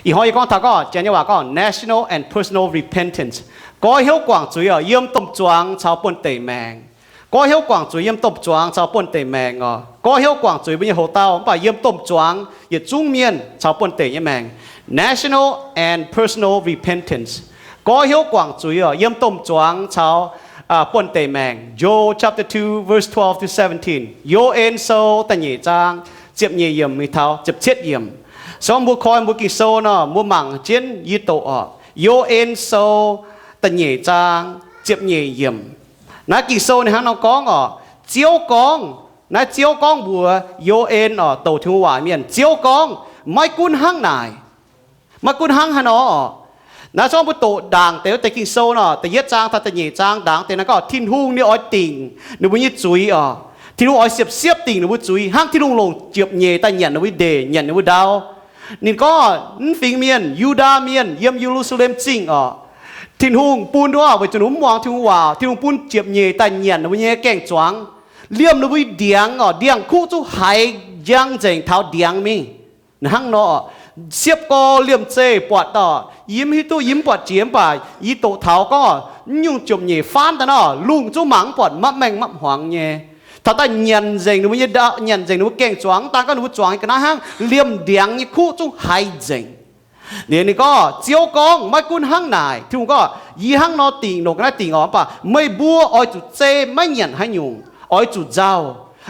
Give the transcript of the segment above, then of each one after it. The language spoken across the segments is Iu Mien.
Ih hnoi yie gorngv taux gorngv Janx nyei waac gorngv national and personal repentance. Goiv hnyouv guangc zuiz oc, yiem domh zuangx caux buonv-deic maengc. Goiv hnyouv guangc zuiz yiem domh zuangx caux buonv-deic maengc oc. Goiv hnyouv guangc zuiz mbuo nyei houx dauh, mv baac yiem domh zuangx yietc zungv mienh caux buonv-deic nyei maengc. National and personal repentance. Goiv hnyouv guangc zuiz oc, yiem domh zuangx caux buonv-deic maengc. Joel chapter two, verse twelve to seventeen. Yo^en Sou da'nyeic zaang ziepc nyeic yiemc mingh taux ziepc cietv yiemc. Se gorngv mbuo koi mbuo Ging-Sou nor, mbuo mangc jienv yie doqc oc. Yo^en Sou da'nyeic zaang ziepc nyeic yiemc. Naaiv Ging-Sou ninh hnangv nor gorngv oc, Ziouv gorngv, naaiv Ziouv gorngv mbuox Yo^en oc, douc Tin-Hungh waac mienh. Ziouv gorngv, maiv gunv hnangv naaic, maiv gunv hnangv haaix nor oc. Naaiv se gorngv mbuo doqc ndaangc deix wuov deix Ging-Sou nor, da'yietv zaang taux da'nyeic zaang ndaangc deix naaiv gorngv Tin-Hungh ninh oix dingc ninh mbuo nyei zuiz oc. Tin-Hungh oix siepv-siepv dingc ninh mbuo zuiz, hnangv Tin-Hungh longc ziepc nyeic daaih nyanc ninh mbuo ndeic, nyanc ninh mbuo ndau. Ninh gorngv, mv fingx mienh, Yu^ndaa Mienh, yiem Ye^lu^saa^lem Zingh oc, Tin-Hungh bun nduov, weic zuqc ninh mv muangx Tin-Hungh waac, Tin-Hungh bun ziepc nyeic daaih nyanc ninh mbuo nyei gaeng-zuangx, liemh ninh mbuo ndiangx oc, ndiangx-kuqv zungv haiz njang nzengc taux ndiangx mingh. Hnangv nor, siepv gorx liemh zeih buatc oc, yie mv hiuv duqv, yie mv buatc jiex, mv baac yie doqc taux gorngv, mv nyungc ziepc nyeic faanv daaih nor, lungh zungv mangc mv buatc mapv maengh mapv hmuangx nyei. Taux daaih nyanc nzengc ninh mbuo nyei, nyanc nzengc ninh mbuo gaeng-zuangx, mv daan gorngv ninh mbuo zuangx ga'naaiv hnangv, liemh ndiangx nyei kuqv zungv haiz nzengc. Liuz ninh gorngv, Ziouv gorngv, maiv gunv hnangv naaic, Tin-Hungh gorngv, yie hnangv nor dingc, longc ga'naaiv dingc oc, mv baac meih mbuo oix zuqc zei maiv nyanc haaix nyungc, oix zuqc nzauh,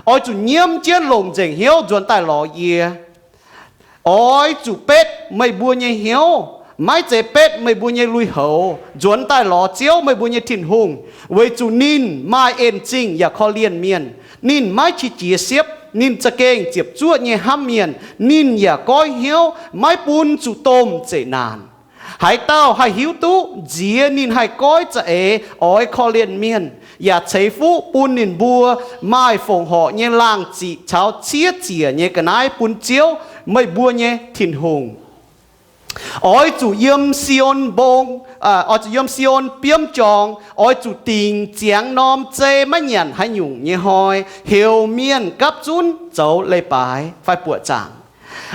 oix zuqc nyiemv jienv longc nzengc hnyouv nzuonx daaih lorz yie. Oix zuqc betv meih mbuo nyei hnyouv, maiv zeiz betv meih mbuo nyei lui-houx, nzuonx daaih lorz Ziouv, meih mbuo nyei Tin-Hungh, weic zuqc ninh maaih en zingh yaac korv-lienh mienh. Ninh maiv qiex jiez siepv, ninh za'gengh ziepc zuoqv nyei hnamv mienh. Ninh yaac goiv hnyouv, maiv bun zuqc domh zeqc naanc. Haaix dauh haih hiuv duqv nziex ninh haih goiv za'eix oix korv-lienh mienh, yaac ceix fuqv bun ninh mbuo maaih fongc horc nyei laangh ziqc caux ciev ziec nyei ga'naaiv bun Ziouv, meih mbuo nyei Tin-Hungh. Oix zuqc yiem Si^on Mbong, oix zuqc yiem Si^on biomv jorngx, oix zuqc dingc ziangx norm zei maiv nyanc haaix nyungc nyei hnoi, heuc mienh gapv zunv zoux leiz-baaix fai buoqc zaangc.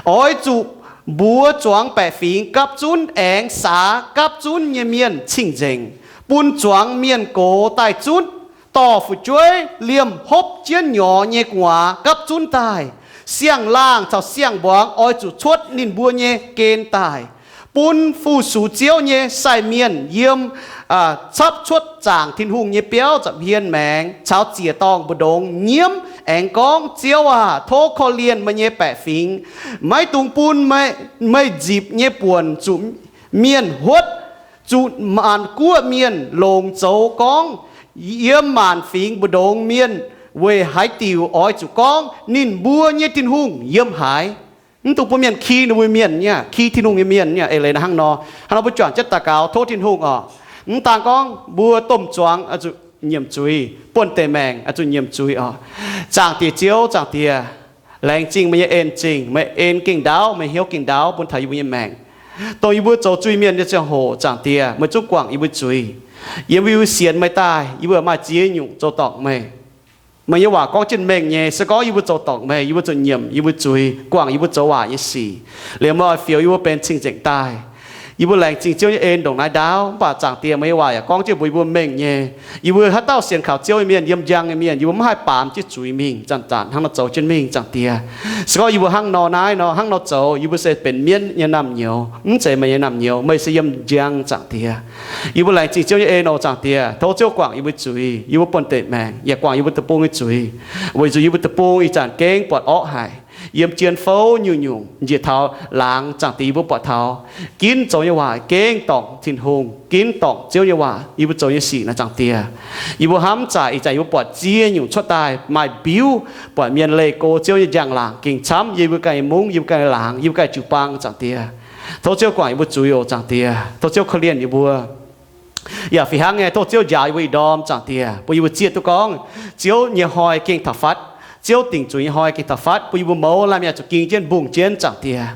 Oix zuqc mbuox zuangx baeqc fingx gapv zunv, aengx saax gapv zunv nyei mienh cing-nzengc, bun zuangx mienh gox daaih zunv, dorh fu'jueiv liemh hopv jienv nyorx nyei gu'nguaaz gapv zunv daaih. Siang-laangh caux siang-mbuangz oix zuqc cuotv ninh mbuo nyei gen daaih, bun fu-sux Ziouv nyei sai mienh yiem capv cuotv zaangc Tin-Hungh nyei biauv nza'hmien maengx caux ziec-dorngh mbu'ndongx nyiemv aengx gorngv, Ziouv aah! Tov korv-lienh meih nyei baeqc fingx. Maiv dungx bun meih nzipc nyei buonc zuqc mienh huotv, zuqc maanc guoqv mienh longc zoux gorngv, yiem maanc fingx mbu'ndongx mienh weic haaix diuc oix zuqc gorngv, ninh mbuo nyei Tin-Hungh yiem haaix? Mv dungx bun mienh ki ninh mbuo mienh nyei, ki Tin-Hungh nyei mienh nyei. Eix leiz naaiv hnangv nor, hnangv nor mbuo juangc jienv daux gaux tov Tin-Hungh oc. Mv daan gorngv mbuo domh zuangx oix zuqc nyiemc zuiz, buonv-deic maengc oix zuqc nyiemc zuiz oc. Zaangc Diex Ziouv, Zaangc Diex, laengz zingh meih nyei en zingh. Meih en gengh ndaauv, meih hnyouv gengh ndaauv bun taux yie mbuo nyei maengc. Dongh yie mbuo zoux zuiz-mienh nyei ziangh hoc, Zaangc Diex, meih zungv guangc yie mbuo zuiz. Yiem yie mbuo sienx meih daaih, yie mbuo maaih ziex nyungc zoux dorngc meih. Meih nyei waac gorngv jienv mengh nyei, se gorngv yie mbuo zoux dorngc meih, yie mbuo zuqc nyiemc yie mbuo zuiz, guangc yie mbuo zoux waaic nyei sic, liemh meih oix fioux yie mbuo benx cing-nzengc daaih. Yie mbuo laengz zingh Ziouv nyei en ndongc naaiv ndaauv. Mv baac Zaangc Diex, meih nyei waac yaac gorngv jienv mbuox yie mbuo mengh nyei, yie mbuo haaix dauh sienx kaux Ziouv nyei mienh, yiem njang nyei mienh, yie mbuo mv haih baamz jienv zuiz mingh zanc-zanc, hnangv nor zoux jienv mingh, Zaangc Diex. Se gorngv yie mbuo hnangv nor naaiv nor, hnangv nor zoux, yie mbuo se benx mienv nyei naamh nyouz, mv zeiz meih nyei naamh nyouz. Meih se yiem njang, Zaangc Diex. Yie mbuo laengz zingh Ziouv nyei en oc, Zaangc Diex. Tov Ziouv guangc yie mbuo zuiz, yie mbuo buonv-deic maengc, yaac guangc yie mbuo deic-bung nyei zuiz, weic zuqc yie mbuo deic-bung ih zanc gengh buatc orqv haic, yiem jien fouv nyungc-nyungc njiec taux laangz, Zaangc Diex, yie mbuo buatc taux ginv zoux nyei waac gengh dorngc Tin-Hungh, ginv dorngc Ziouv nyei waac, yie mbuo zoux nyei sic naaiv, Zaangc Diex. Yie mbuo hnamv zaaic ih zanc yie mbuo buatc ziex nyungc cuotv daaih maaih mbiuv, buatc mienh leih go Ziouv nyei njang-laangc gengh camv yie mbuo ganh nyei mungv, yie mbuo ganh nyei laangz, yie mbuo ganh nyei jiu-baang, Zaangc Diex. Tov Ziouv guangc yie mbuo zuiz oc, Zaangc Diex. Tov Ziouv korv-lienh yie mbuo. Yaac fih hnangv nyei, tov Ziouv njaaux yie mbuo ih ndorm, Zaangc Diex, bun yie mbuo zieqv duqv gorngv Ziouv nyei hnoi gengh taux fatv, Ziouv dingc zuiz nyei hnoi gengh taux fatv, bun yie mbuo mouz laanh mienh zuqc ging jienv mbungh jienv, Zaangc Diex.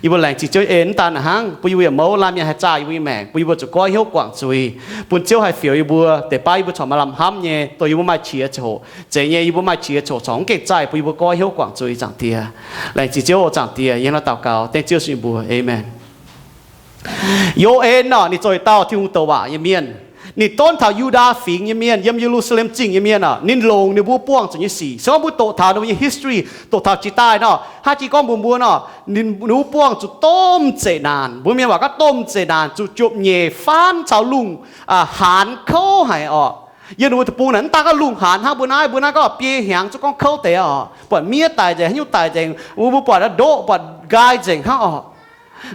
Yie mbuo laengz zingh Ziouv nyei en, mv daan hnangv, bun yie mbuo yaac mouz laanh mienh haih zaah yie mbuo nyei maengc, bun yie mbuo zuqc goiv hnyouv guangc zuiz, bun Ziouv haih fioux yie mbuo, deix baav yie mbuo corc maaih lamh hnamv nyei, dongh yie mbuo maaih qiex coqc. Zeiz nyei, yie mbuo maaih qiex coqc corc mv gengh zaah bun yie mbuo goiv hnyouv guangc zuiz, Zaangc Diex. Laengz zingh Ziouv oc, Zaangc Diex. Yie hnangv naaiv daux gaux dengv Ziouv Yesu nyei mbuox. Aamen. Yo^en orqc, ninh zoux yietc dauh Tin-Hungh douc waac nyei mienh. Ninh donv taux Yu^ndaa Fingx nyei mienh, yiem Ye^lu^saa^lem Zingh nyei mienh orqc. Ninh longc ninh mbuo buangh zuqc nyei sic. Se gorngv mbuo doqc taux ninh mbuo nyei history, doqc taux jiex daaih nor, hnangv jiex gorngv mbuox mbuo nor, ninh mbuo buangh zuqc domh zeqc naanc. Mbuo mienh waac gorngv domh zeqc naanc, zuqc juopc nyeic faanv caux lungh haanz kouv haic orqc. Yiem ninh mbuo deic-bung naaic mv daan gorngv lungh haanz hnangv mbuo naaiv, mbuo naaiv gorngv biei hnyangx zungv gorngv kouv deix orqc, buatc miev daic nzengc, haaix nyungc daic nzengc, mbuo buatc ndortv buatc nqaai nzengc hnangv orqc.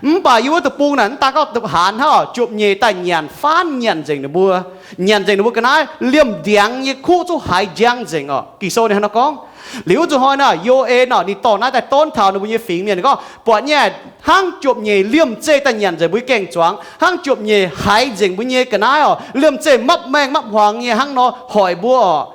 Mv baac yiem wuov deic-bung naaic mv daan gorngv haanz hnangv orqc, juopc nyeic daaih nyanc faanv nyanc nzengc ninh mbuo, nyanc nzengc ninh mbuo ga'naaiv, liemh ndiangx nyei kuv zungv haiz njang nzengc orqc. Ging-Sou ninh hnangv nor gorngv. Liuz wuov zuqc hnoi naaic Yo^en orqc, ninh dorh naaiv daaih donv taux ninh mbuo nyei fingx mienh, ninh gorngv buatc nyei hnangv juopc nyeic liemh zeih daaih nyanc nzengc mbuo nyei gaeng-zuangx, hnangv juopc nyeic haiz nzengc mbuo nyei ga'naaiv orqc, liemh zeih mapv maengh mapv hmuangx nyei hnangv nor hoic mbuo orqc.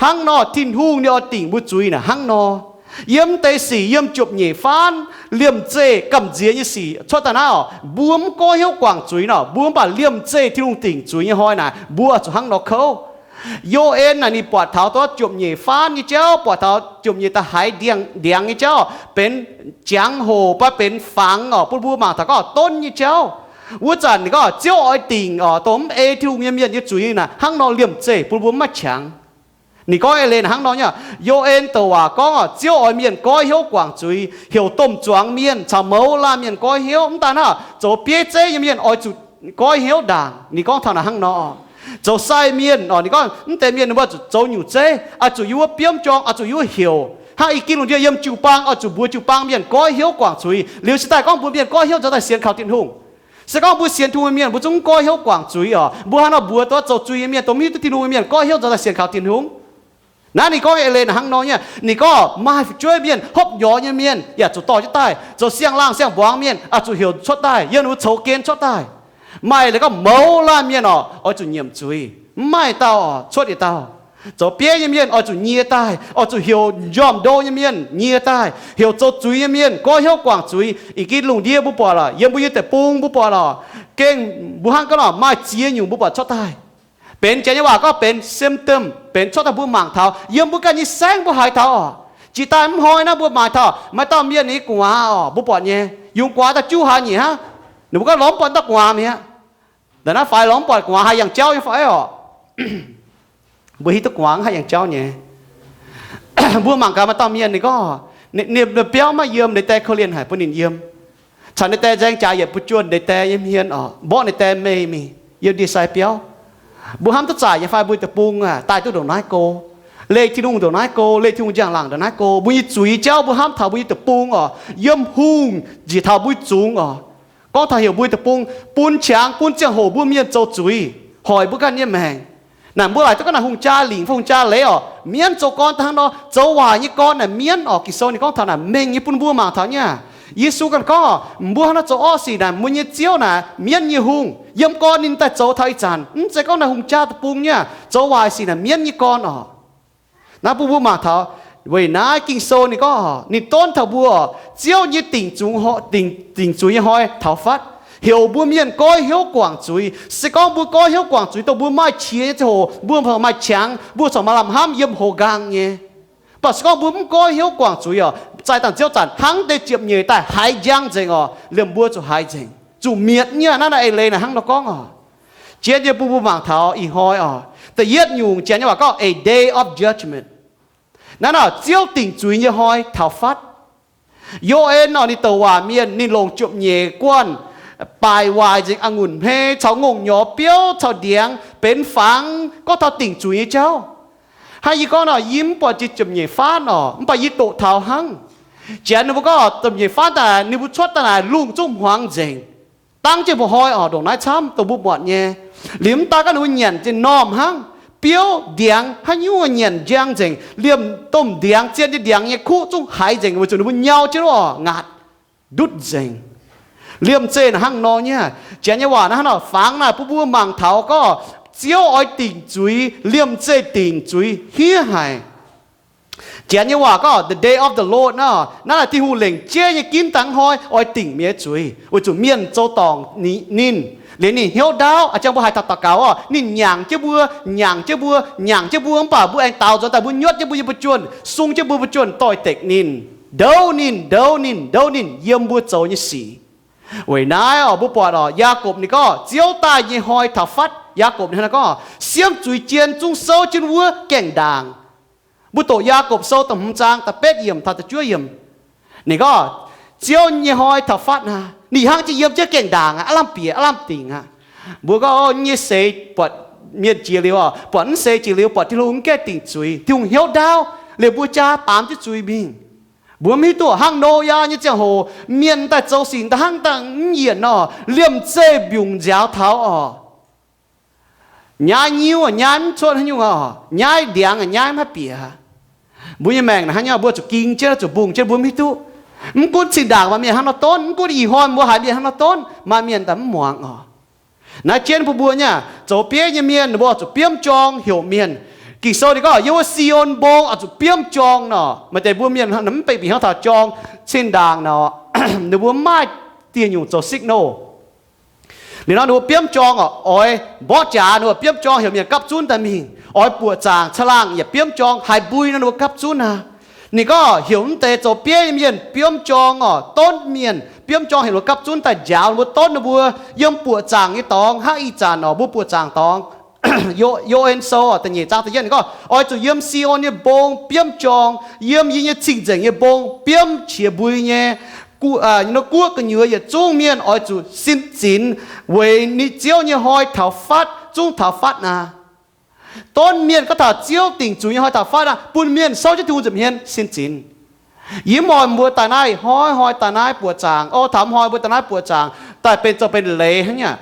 Hnangv nor Tin-Hungh ninh oix dingc mbuo zuiz naaic hnangv nor. Yiem deix sic yiem juopc nyeic faanv liemh zeih gamh nziex nyei sic cuotv daaih naaiv orqc, mbuo mv goiv hnyouv guangc zuiz nor, mbuo mv baac liemh zeih Tin-Hungh dingc zuiz nyei hnoi naaic, mbuo zuqc hnangv nor kouv. Yo^en naaic ninh buatc taux duqv juopc nyeic faanv nyei jauv, buatc taux juopc nyeic daaih haiz ndiangx nyei jauv, benx jangx-hoc baac benx fangx orqc, bun mbuo mangc taux gorngv donv nyei jauv. Wuov zanc ninh gorngv Ziouv oix dingc orqc, dongh mv ei Tin-Hungh nyei mienh nyei zuiz naaic hnangv nor liemh zeih bun mbuo mv maaih qangx. Ninh gorngv eix leiz naaic hnangv nor nyei. Yo^en douc waac gorngv orqc, Ziouv oix mienh goiv hnyouv guangc zuiz, heuc domh zuangx mienh caux mouz laanh mienh goiv hnyouv. Mv daan hnangv, zoux bieiv zeiv nyei mienh oix zuqc goiv hnyouv ndaangc. Ninh gorngv taux naaic hnangv nor. Zoux sai mienh orqc, ninh gorngv mv deix mienh ninh mbuo zuqc zoux nyungc zeiv, oix zuqc yiem wuov biomv jorng, oix zuqc yiem wuov heuc. Hnangv i gin lungh ndiev yiem jiu-baang oix zuqc mbuox jiu-baang mienh goiv hnyouv guangc zuiz. Liuz cingx daaih gorngv mbuo mienh goiv hnyouv nzoux daaih sienx kaux Tin-Hungh. Se gorngv mbuo sienx Tin-Hungh nyei mienh, mbuo zungv goiv hnyouv guangc zuiz orqc. Mbuo hnangv nor mbuox duqv zoux zuiz nyei mienh, dongh mv hiuv duqv Tin-Hungh nyei mienh, goiv hnyouv nzoux daaih sienx kaux Tin-Hungh. Naaiv ninh gorngv eix leiz naaic hnangv nor nyei. Ninh gorngv maaih fu'jueiv mienh hopv nyorx nyei mienh yaac zuqc dorh jienv daaih, zoux siang-laangh siang-mbuangz mienh oix zuqc heuc cuotv daaih, yiem ninh mbuo coux gen cuotv daaih. Maaih leiz gorngv mouz laanh mienh orqc, oix zuqc nyiemc zuiz, mv maaih dauh orqc cuotv yietc dauh. Zoux bieiv nyei mienh oix zuqc nyie daaih, oix zuqc heuc njormh ndo nyei mienh nyie daaih, heuc zoux zuiz nyei mienh goiv hnyouv guangc zuiz. I gin lungh ndiev mbuo buatc lorqc, yiem mbuo nyei deic-bung mbuo buatc lorqc, gengh mbuo hnangv gorngv maaih ziex nyungc mbuo buatc cuotv daaih. Benx janx nyei waac gorngv benx symptom, benx cuotv daaih mbuo mangc taux, yiem mbuo ganh nyei saengv mbuo haiz taux orqc. Jiex daaih mv hnoi naaiv mbuo mangc taux maaih dauh mienh nyei gu'nguaaz orqc, mbuo buatc nyei, yungz gu'nguaaz daaih juv haaix nyungc hnangv. Ninh mbuo gorngv lorz mv buatc dauh gu'nguaaz mi'aqv. Ndongc naaiv faix lorz mv buatc gu'nguaaz haih yangh jauv nyei fai orqc? Mbuo hiuv duqv gu'nguaaz haih yangh jauv nyei. Mbuo mangc gaax maaih dauh mienh ninh gorngv, ninh, ninh biauv maiv yiem, ninh die korv-lienh haic bun ninh yiem. Caux ninh die nzaeng jaax yietc buoz juonh, ninh die nyei hmien orqc, mborqv ninh die mei mingh yiem ndie-sai biauv. Mbuo hnamv duqv zaaic nyei fai mbuo deic-bung aah, daaih duqv ndongc naaiv go, leih Tin-Hungh ndongc naaiv go, leih Tin-Hungh njang-laangc ndongc naaiv go. Mbuo nyei zuiz jauv mbuo hnamv taux mbuo nyei deic-bung orqc, yiem hungh njiec taux mbuo nyei zungx orqc. Gorngv taux heuc mbuo nyei deic-bung, bun qangx bun ziangh hoc mbuo mienh zoux zuiz, hoic mbuo ganh nyei maengc. Naaic mbuo laaic duqv gorngv naaic hungh jaa lingc fai hungh jaa leiz orqc, mienv zoux gorn hnangv nor, zoux waaic nyei gorn naaic mienv orqc. Ging-Sou ninh gorngv taux naaic mengh nyei bun mbuo mangc taux nyei aqv. Yesu ganh gorngv, mbuo hnangv nor zoux orqv sic naaic, mbuo nyei Ziouv naaic mienv nyei hungh, yiem gorn ninh daaih zoux taux ih zanc. Mv zeiz gorngv naaic hungh jaa deic-bung nyei aqv, zoux waaic sic naaic mienv nyei gorn orqc. Naaiv bun mbuo mangc taux, weic naaiv Ging-Sou ninh gorngv, ninh donv taux mbuo orqc, Ziouv nyei dingc zuiz, dingc zuiz nyei hnoi taux fatv, heuc mbuo mienh goiv hnyouv guangc zuiz. Se gorngv mbuo goiv hnyouv guangc zuiz, dongh mbuo maaih qiex nyei ziangh hoc, mbuo maaih qangx, mbuo corc maaih lamh hnamv yiem hoz nqaang nyei. Mv baac se gorngv mbuo mv goiv hnyouv guangc zuiz orqc, zaih dangh Ziouv zanc hnangv deix ziepc nyeic daaih haiz njang nzengc orqc, liemh mbuo zuqc haiz nzengc, zuqc mietc nyei. Naaiv naaiv eix leiz naaic hnangv nor gorngv orqc. Jienv nyei bun mbuo mangc taux ih hnoi orqc, da'yietv nyungc Janx nyei waac gorngv a day of judgment. Naaiv nor Ziouv dingc zuiz nyei hnoi taux fatv. Yo^en orqc, ninh douc waac mienh, ninh longc ziepc nyeic guanh baaic waaic nzengc a'ngunc hmei caux ngongh nyorx biouv caux ndiangx benx fangx, gorngv taux dingc zuiz nyei jauv. Hnangv yie gorngv nor, yie mv buatc jiex ziepc nyeic faanv orqc, mv baac yie doqc taux hnangv. Janx ninh mbuo gorngv ziepc nyeic faanv daaih, ninh mbuo cuotv daaih naaic lungh zungv hmuangx nzengc. Dangv jienv mbuo hnoi orqc, ndongc naaiv camv dongh mbuo buatc nyei. Liuz mv daan gorngv ninh mbuo nyanc jienv normh hnangv, biouv ndiangx haaix nyungc nyanc njang nzengc, liemh domh ndiangx zien nyei ndiangx nyei kuv zungv haiz nzengc weic zuqc ninh mbuo nyau jienv orqc, ngaatc ndutv nzengc. Liemh zeih naaic hnangv nor nyei. Janx nyei waac naaiv hnangv nor, fangx naaic bun mbuo mangc taux gorngv Ziouv oix dingc zuiz, liemh zeih dingc zuiz hniev haic. Janx nyei waac gorngv the day of the Lord nor, naaiv Tin-Hungh lengc jeiv nyei ginv dangh hnoi oix dingc mienh zuiz, weic zuqc mienh zoux dorngc ninh, liuz ninh hnyouv ndaauv. A'jang mbuo haaix dauh daux gaux orqc, ninh nyaangc jienv mbuo, nyaangc jienv mbuo, nyaangc jienv mbuo, mv baac mbuo aengx daaux nzuonx daaih mbuo nyuotv jienv mbuo nyei buoz-juonh, sung jienv mbuo buoz-juonh doix-dekc ninh, ndouv ninh, ndouv ninh, ndouv ninh yiem mbuo zoux nyei sic. Weic naaiv oc, mbuo buatc oc, Yaagorpc ninh gorngv Ziouv daaih nyei hnoi taux fatv. Yaagorpc ninh hnangv naaiv gorngv, siemv zuiz jien zungv souv jienv wuov gaengh ndaangc. Mbuo doqc Yaagorpc Sou da'hmz zaang da'betv yiemc taux da'juov yiemc. Ninh gorngv, Ziouv nyei hnoi taux fatv aqv. Ninh hnangv jiex yiem jienv gaengh ndaangc aqv, aav lamh bieqc aav lamh dingc aqv. Mbuo gorngv, o, nyei seix buatc mienh jiex liuz oc, buatc mv seix jiex liuz, buatc Tin-Hungh mv gaengh dingc zuiz, Tin-Hungh hnyouv ndaauv, liuz mbuo jaa baamz jienv zuiz mingh. Mbuo mv hiuv duqv hnangv Noyaa nyei ziangh hoc mienh daaih zoux sic daaih hnangv daaih mv yienc nor, liemh zeih mbiungc nziaaux taux oc. Nyaiv nyiuv, nyaiv mv cuotv haaix nyungc oc, nyaiv ndiangx, nyaiv maiv bieqc. Mbuo nyei maengc naaic hnangv nyei, mbuo zuqc ging jienv, zuqc mbungh jienv, mbuo mv hiuv duqv. Mv gunv zinh ndaangc maaih mienh hnangv nor donv, mv gunv ih hnoi mbuo haiz mienh hnangv nor donv, maaih mienh daaih mv muangx oc. Naaiv jienv bun mbuo nyei, zoux bieiv nyei mienh ninh mbuo oix zuqc biomv jorng heuc mienh. Ging-Sou ninh gorngv yiem wuov Si^on Mbong oix zuqc biomv jorng nor. Maaih deix mbuo mienh mv benx bieqc hnyouv taux jorng, zinh ndaangc nor, ninh mbuo mv maaih dieh nyungc zoux signal. Liuz nor ninh mbuo biomv jorng oc, oix mborqv jaax ninh mbuo biomv jorng heuc mienh gapv zunv daaih mingh. Oix buoqc zaangc caangh laangh yaac biomv jorng, haiz mbui nor ninh mbuo gapv zunv aqv. Ninh gorngv heuc mv deix zoux bieiv nyei mienh biomv jorng oc, donv mienh biomv jorng heuc ninh mbuo gapv zunv daaih njaaux ninh mbuo, donv ninh mbuo yiem buoqc zaangc nyei dorngx hnangv ih zanc oc, mbuo buoqc zaangc dorngx. Yo^en Sou da'nyeic zaang da'yietv ninh gorngv, oix zuqc yiem Si^on nyei mbong biomv jorng, yiem yie nyei cing-nzengc nyei mbong biomv qiex mbui nyei. Guoqv gu'nyuoz yietc zungv mienh oix zuqc sin zinx, weic ninh Ziouv nyei hnoi taux fatv, zungv taux fatv naaic. Donv mienh gorngv taux Ziouv dingc zuiz nyei hnoi taux fatv aqv, bun mienh souv jienv Tin-Hungh nza'hmien sin zinx. Yie mv oix mbuo daaih naaiv hnoi-hnoi daaih naaiv buoqc zaangc, o, taux mv hnoi mbuo daaih naaiv buoqc zaangc daaih benx zoux benx leiz hnangv nyei.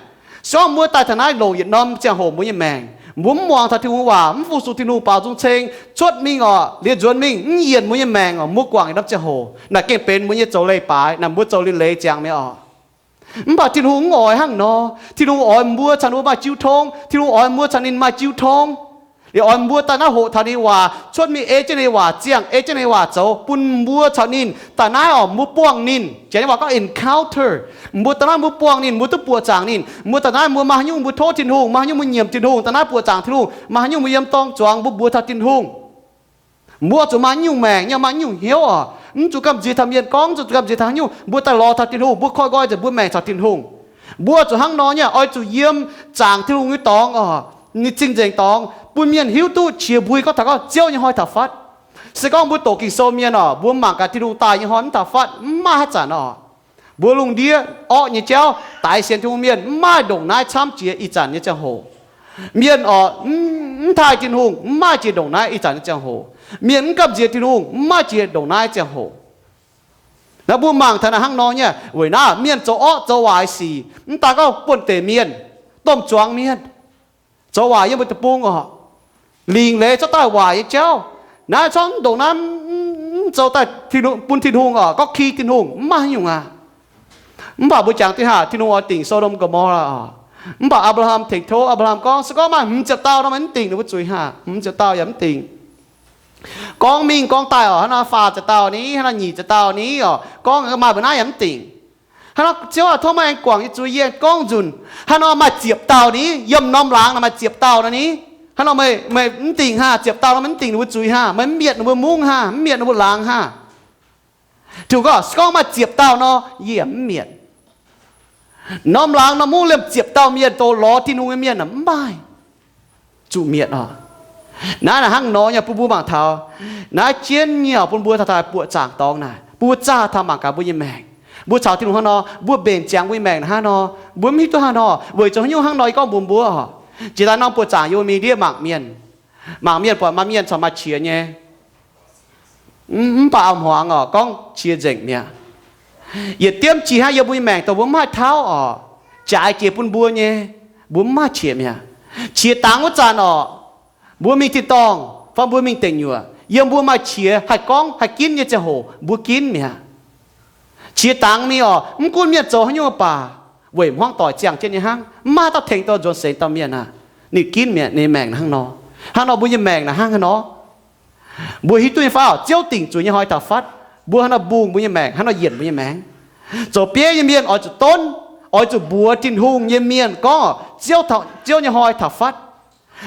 Se gorngv mbuo daaih taux naaiv longc yietc norm ziangh hoc mbuo nyei maengc, mbuo mv muangx taux Tin-Hungh waac, mv fu-sux Tin-Hungh baaux nzung ceng, cuotv mingh oc, liuz nzuonx mingh mv yienc mbuo nyei maengc oc, mbuo guangc yietc norm ziangh hoc naaic gengh benx mbuo nyei zoux leiz-baaix naaic, mbuo zoux liuz leiz ziangx mi'aqv oc. Mv baac Tin-Hungh mv oix hnangv nor. Tin-Hungh oix mbuo caux ninh mbuo maaih jiu tong. Tin-Hungh oix mbuo caux ninh maaih jiu tong. Liuz oix mbuo daaih naaiv hoqc taux ninh nyei waac, cuotv mingh ei jienv ninh nyei waac, ziangh ei jienv ninh nyei waac zoux, bun mbuo caux ninh daaih naaiv oc, mbuo buangh ninh. Janx nyei waac gorngv encounter. Mbuo daaih naaiv mbuo buangh ninh, mbuo duqv buoqc zaangc ninh. Mbuo daaih naaiv mbuo maaih haaix nyungc mbuo tov Tin-Hungh, maaih haaix nyungc mbuo nyiemc Tin-Hungh, daaih naaiv buoqc zaangc Tin-Hungh, maaih haaix nyungc mbuo yiem dorng zuangx mbuo mbuox taux Tin-Hungh. Mbuo zuqc maaih nyungc maengc nyei, maaih nyungc hnyouv oc. Mv zuqc gamh nziex taux mienh gorngv, mv zuqc gamh nziex taux haaix nyungc, mbuo daaih lorz taux Tin-Hungh, mbuo koi nqoi nzengc mbuo maengc caux Tin-Hungh. Mbuo zuqc hnangv nor nyei, oix zuqc yiem zaangc Tin-Hungh nyei dorngx oc, ninh cing-nzengc dorngx, bun mienh hiuv duqv qiex mbui gorngv taux gorngv Ziouv nyei hnoi taux fatv. Se gorngv mbuo doqc Ging-Sou mienh oc, mbuo mangc gaax Tin-Hungh daaih nyei hnoi mv taux fatv, mv maaih haaix zanc oc. Mbuo lungh ndiev orqv nyei jauv, daix sienx Tin-Hungh mienh mv maaih ndongc naaiv camv jiex ih zanc nyei ziangh hoc. Mienh oc, mv taaih Tin-Hungh mv maaih jiex ndongc naaiv ih zanc nyei ziangh hoc. Mienh mv gamh nziex Tin-Hungh mv maaih jiex ndongc naaiv ziangh hoc. Naaiv mbuo mangc taux naaic hnangv nor nyei, weic naaiv mienh zoux orqv zoux waaic sic, mv daaih gorngv buonv-deic mienh, domh zuangx mienh, zoux waaic yiem mbuo deic-bung oc. Lingc leiz cuotv daaih waaic nyei jauv. Naaiv corc mv ndongc naaiv, mv zoux daaih bun Tin-Hungh oc, gorngv ki Tin-Hungh, mv maaih haaix nyungc aqv. Mv baac mbuo jangx duqv haac, Tin-Hungh oix dingc So^ndom Go^mo^laa oc. Mv baac Apc^laa^ham tengx tov, Apc^laa^ham gorngv, se gorngv maaih hmz ziepc dauh nor, meih mv dingc ninh mbuo zuiz haac? Hmz ziepc dauh yaac mv dingc. Gorngv mingh gorngv daaih oc, hnangv nor faah ziepc dauh ni, hnangv nor nyic ziepc dauh ni oc, gorngv maaih mbuo naaiv yaac mv dingc. Hnangv nor Ziouv aah, tov meih aengx guangc yie zuiz, yie aengx gorngv nzunc. Hnangv nor maaih ziepc dauh ni, yiem norm laangz naaic maaih ziepc dauh nor ni. Hnangv nor meih, meih mv dingc haac? Ziepc dauh nor meih mv dingc ninh mbuo zuiz haac? Meih mv mietc ninh mbuo mungv haac? Mv mietc ninh mbuo laangz haac? Tin-Hungh gorngv, se gorngv maaih ziepc dauh nor, yie yaac mv mietc. Norm laangz norm mungv liemh ziepc dauh mienh, doz lorz Tin-Hungh nyei mienh aah, mv maaih zuqc mietc oc. Naaiv naaic hnangv nor nyei, bun mbuo mangc taux naaiv jienv nyei oc, bun mbuo taux daaih buoqc zaangc dorngx naaic, bun mbuo zaah taux mangc gaax mbuo nyei maengc. Mbuo caux Tin-Hungh hnangv nor, mbuo mbenc ziangx mbuo nyei maengc naaic hnangv nor, mbuo mv hiuv duqv hnangv nor. Weic zuqc haaix nyungc hnangv nor, yie gorngv mbuox mbuo oc, jiex daaih norm buoqc zaangc yie mingh ndiev mangc mienh, mangc mienh buatc maaih mienh corc maaih qiex nyei, mv baac auv-hmuangx oc, gorngv qiex nzengc mi'aqv. Yietc diemv jiex hnangv yie mbuo nyei maengc dongh mbuo mv maaih tauv oc, jaaix jiex bun mbuo nyei, mbuo mv maaih qiex mi'aqv. Qiex dangx wuov zanc oc, mbuo mingh tin-dorngh fai mbuo mingh deic nyuoqc, yiem mbuo maaih qiex haih gorngv haih ginv nyei ziangh hoc mbuo ginv mi'aqv. Qiex dangx mingh oc, mv gunv mienh zoux haaix nyungc baac, weic hmuangv doic ziangh jienv nyei hnangv, mv maaih haaix dauh tengx dorh nzuonx seix dauh mienh aqv. Ninh ginv mi'aqv, ninh maengc hnangv nor. Hnangv nor mbuo nyei maengc naaic hnangv haaix nor. Mbuo hiuv duqv nyei fai oc? Ziouv dingc zuiz nyei hnoi taux fatv, mbuo hnangv nor mbungh mbuo nyei maengc, hnangv nor yienc mbuo nyei maengc. Zoux bieiv nyei mienh oix zuqc donv, oix zuqc mbuox Tin-Hungh nyei mienh gorngv Ziouv, Ziouv nyei hnoi taux fatv.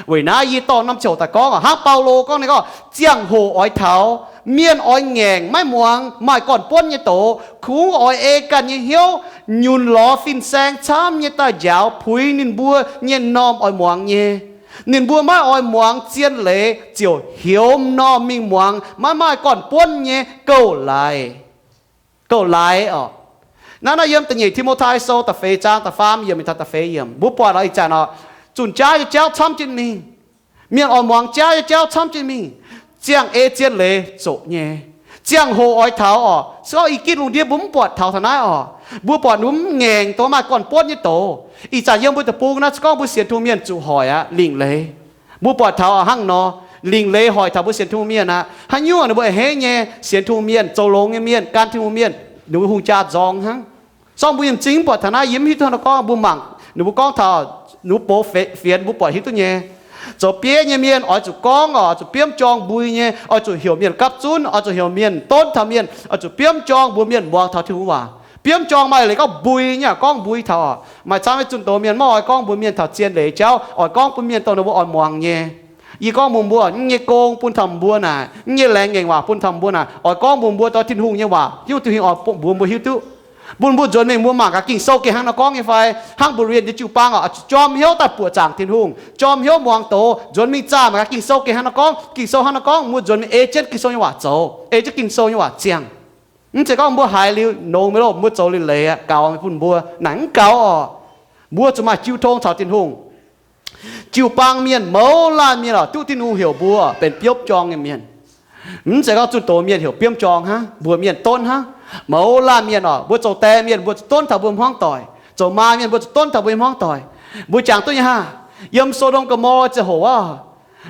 Weic naaiv yie dorh norm ziangh hoc daaih gorngv oc, hnangv Baulo gorngv ninh gorngv, ziangh hoc oix taux, mienh oix ngaengc maiv muangx maaih gorn-buonv nyei doz, kungx oix ei ganh nyei hnyouv nyunc lorz fin-saeng camv nyei daaih njaaux puix ninh mbuo nyei m'normh oix muangx nyei. Ninh mbuo maiv oix muangx zien leiz ziouc hioux m'normh mingh muangx maiv maaih gorn-buonv nyei gouv-laaix. Gouv-laaix oc. Naaiv, naaiv yiem da'nyeic Ti^mo^tai Sou da'feix zaang da'faam yiemc taux da'feix yiemc, mbuo buatc oc, ih zanc oc, zunh jaav nyei jauv camv jienv mingh. Mienh oix muangx jaav nyei jauv camv jienv mingh. Ziangh ei zien leiz zoqc nyei. Ziangh hoc oix taux oc. Se gorngv i gitv lungh ndiev mbuo mv buatc taux taux naaiv oc, mbuo buatc ninh mbuo mv ngaengc dongh maaih gorn-buonv nyei doz. Ih zanc yiem mbuo deic-bung naaiv, se gorngv mbuo sienx Tin-Hungh mienh zuqc hoic aqv, lingc leiz. Mbuo buatc taux aqv hnangv nor, lingc leiz hoic taux mbuo sienx Tin-Hungh mienh aqv. Haaix nyungc ninh mbuo a'hneiv nyei sienx Tin-Hungh mienh, zoux longx nyei mienh, gan Tin-Hungh mienh, ninh mbuo hungh jaa nzorng hnangv. Sorng mbuo yiem m'zing mv buatc taux naaiv, yie mv hiuv duqv hnangv nor gorngv. Mbuo mangc ninh mbuo gorngv taux ninh mbuo box fienx, mbuo buatc hiuv duqv nyei. Zoux bieiv nyei mienh oix zuqc gorngv oc, oix zuqc biomv jorng mbui nyei, oix zuqc heuc mienh gapv zunv, oix zuqc heuc mienh donv taux mienh, oix zuqc biomv jorng mbuox mienh muangx taux Tin-Hungh waac. Biomv jorng maaih leiz gorngv mbui nyei, gorngv mbui taux oc. Maaih camv nyei zunh doz mienh maiv oix gorngv mbuox mienh taux zien leiz jauv, oix gorngv bun mienh dongh ninh mbuo oix muangx nyei. Yie gorngv mbuox mbuo, mv nyei gong bun taux mbuo naaic, mv nyei laengz ngaengc waac bun taux mbuo naaic, oix gorngv mbuox mbuo dongh Tin-Hungh nyei waac, hiuv duqv hingh oix bun mbuox mbuo hiuv duqv. Bun mbuo nzuonx mingh mbuo mangc gaax Ging-Sou gengh hnangv nor gorngv nyei fai? Hnangv mbuo rienh nyei jiu-baang oc, jorm hnyouv daaih buoqc zaangc Tin-Hungh, jorm hnyouv muangx doz, nzuonx mingh zaah mangc gaax Ging-Sou gengh hnangv nor gorngv. Ging-Sou hnangv nor gorngv, mbuo nzuonx mingh ei jienv Ging-Sou nyei waac zoux, ei jienv Ging-Sou nyei waac ziangh. Mv zeiz gorngv mbuo haiz liuz nongx mingh loh, mbuo zoux liuz leiz aqv, gaux bun mbuo naaic, mv gaux oc. Mbuo zuqc maaih jiu tong caux Tin-Hungh. Jiu-baang mienh mouz laanh mienh oc, duqv Tin-Hungh heuc mbuo benx biopv jorng nyei mienh. Mv zeiz gorngv zunh doz mienh heuc biomv jorng hnangv, mbuox mienh donv hnangv. Mouz laanh mienh oc, mbuo zoux die mienh mbuo zuqc donv taux mbuo hmuangv doic, zoux maa mienh mbuo zuqc donv taux mbuo hmuangv doic. Mbuo jangx duqv nyei hnangv. Yiem So^ndom Go^mo^laa ziangh hoc aqv,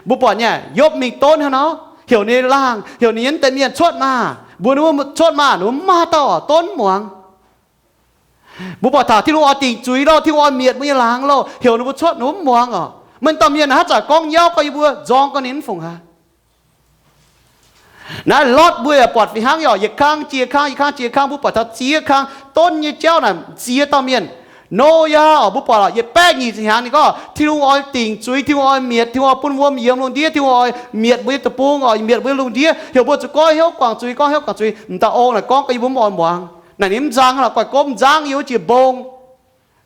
mbuo buatc nyei, Yopv mingh donv hnangv nor, heuc ninh laangh, heuc ninh nyei deix mienh cuotv maah! Mbuox ninh mbuo cuotv maah! Ninh mbuo mv maaih dauh oc, donv muangx. Mbuo buatc taux Tin-Hungh oix dingc zuiz loh, Tin-Hungh oix mietc mbuo nyei laangz loh, heuc ninh mbuo cuotv, ninh mbuo mv muangx oc. Maaih dauh mienh naaic haaix zanc gorngv nyauv gorngv yie mbuo, nzorng gorngv ninh mv fungc haic. Naaiv Lotv mbuo yaac buatc fih hnangv oc, yietc kang jiex kang, yietc kang jiex kang, mbuo buatc taux ziex kang donv nyei jauv naaic ziex dauh mienh. Noyaa oc, mbuo buatc oc, yietc baeqv nyic ziepc hnyangx ninh gorngv Tin-Hungh oix dingc zuiz, Tin-Hungh oix mietc, Tin-Hungh oix bun wuom yiemx lungh ndiev, Tin-Hungh oix mietc mbuo nyei deic-bung oc, mietc mbuo nyei lungh ndiev, heuc mbuo zuqc goiv hnyouv guangc zuiz, goiv hnyouv guangc zuiz. M'dauh ong naaic gorngv gorngv yie mbuo mv oix muangx. Naaic ninh mv nzang naaic, goiv gomv nzangv yiem wuov jiex mbong,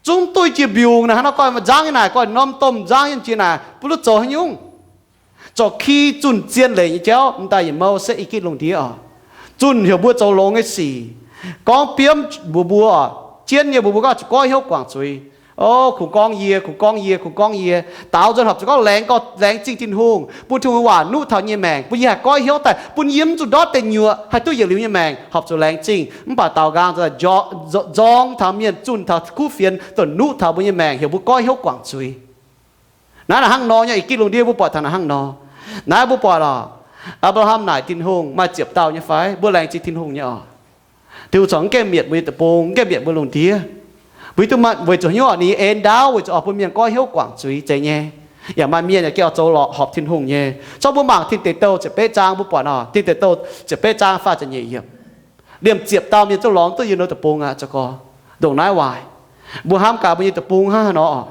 zungv duqv jiex mbiungc naaic, hnangv nor goiv nzangv nyei naaic, goiv norm domh nzangv nyei jiex naaic, bun duqv zoux haaix nyungc? Zorqv ki zunh zien leiz nyei jauv m'daaih yietc mouh se i gitv lungh ndiev oc. Zunh heuc mbuo zoux longx nyei sic, gorngv biomv mbuox mbuo, jienv nyei mbuox mbuo gorngv zuqc goiv hnyouv guangc zuiz. O, kungx gorngv yie, kungx gorngv yie, kungx gorngv yie. Daaux nzuonx horpc zuqc gorngv laengz, gorngv laengz zingh Tin-Hungh, bun Tin-Hungh waac nuqv taux nyei maengc, bun yie haih goiv hnyouv daaih, bun yie mv zuqc ndortv deic nyuoqc, haih duqv yietc liuz nyei maengc, horpc zuqc laengz zingh. Mv baac daaux nqaang nzorng taux mienh, zunh taux kuv fienx dongh nuqv taux mbuo nyei maengc, heuc mbuo goiv hnyouv guangc zuiz. Naaiv naaic hnangv nor nyei, i gitv lungh ndiev mbuo buatc taux naaic hnangv nor. Naaiv mbuo buatc oc, Apc^laa^ham naaic Tin-Hungh maaih ziepc dauh nyei fai? Mbuo laengz zingh Tin-Hungh nyei oc. Tin-Hungh corc mv gaengh mietc mbuo nyei deic-bung, mv gaengh mietc mbuo lungh ndiev. Mbuo hiuv duqv weic zuqc hnyouv oc, ninh en ndaauv weic zuqc oix bun mienh goiv hnyouv guangc zuiz zeiz nyei. Yaac maaih mienh yaac gengh oix zoux lorqc horpc Tin-Hungh nyei. Corc mbuo mangc Tin Deic Douh ziepc betv zaang, mbuo buatc oc, Tin Deic Douh ziepc betv zaang faah ziepc nyeic yiemc, liemh ziepc dauh mienh zungv lorz duqv yiem ninh deic-bung aqv. Za'gengh ndongc naaiv waaic, mbuo hnamv gaax mbuo nyei deic-bung hnangv haaix nor oc,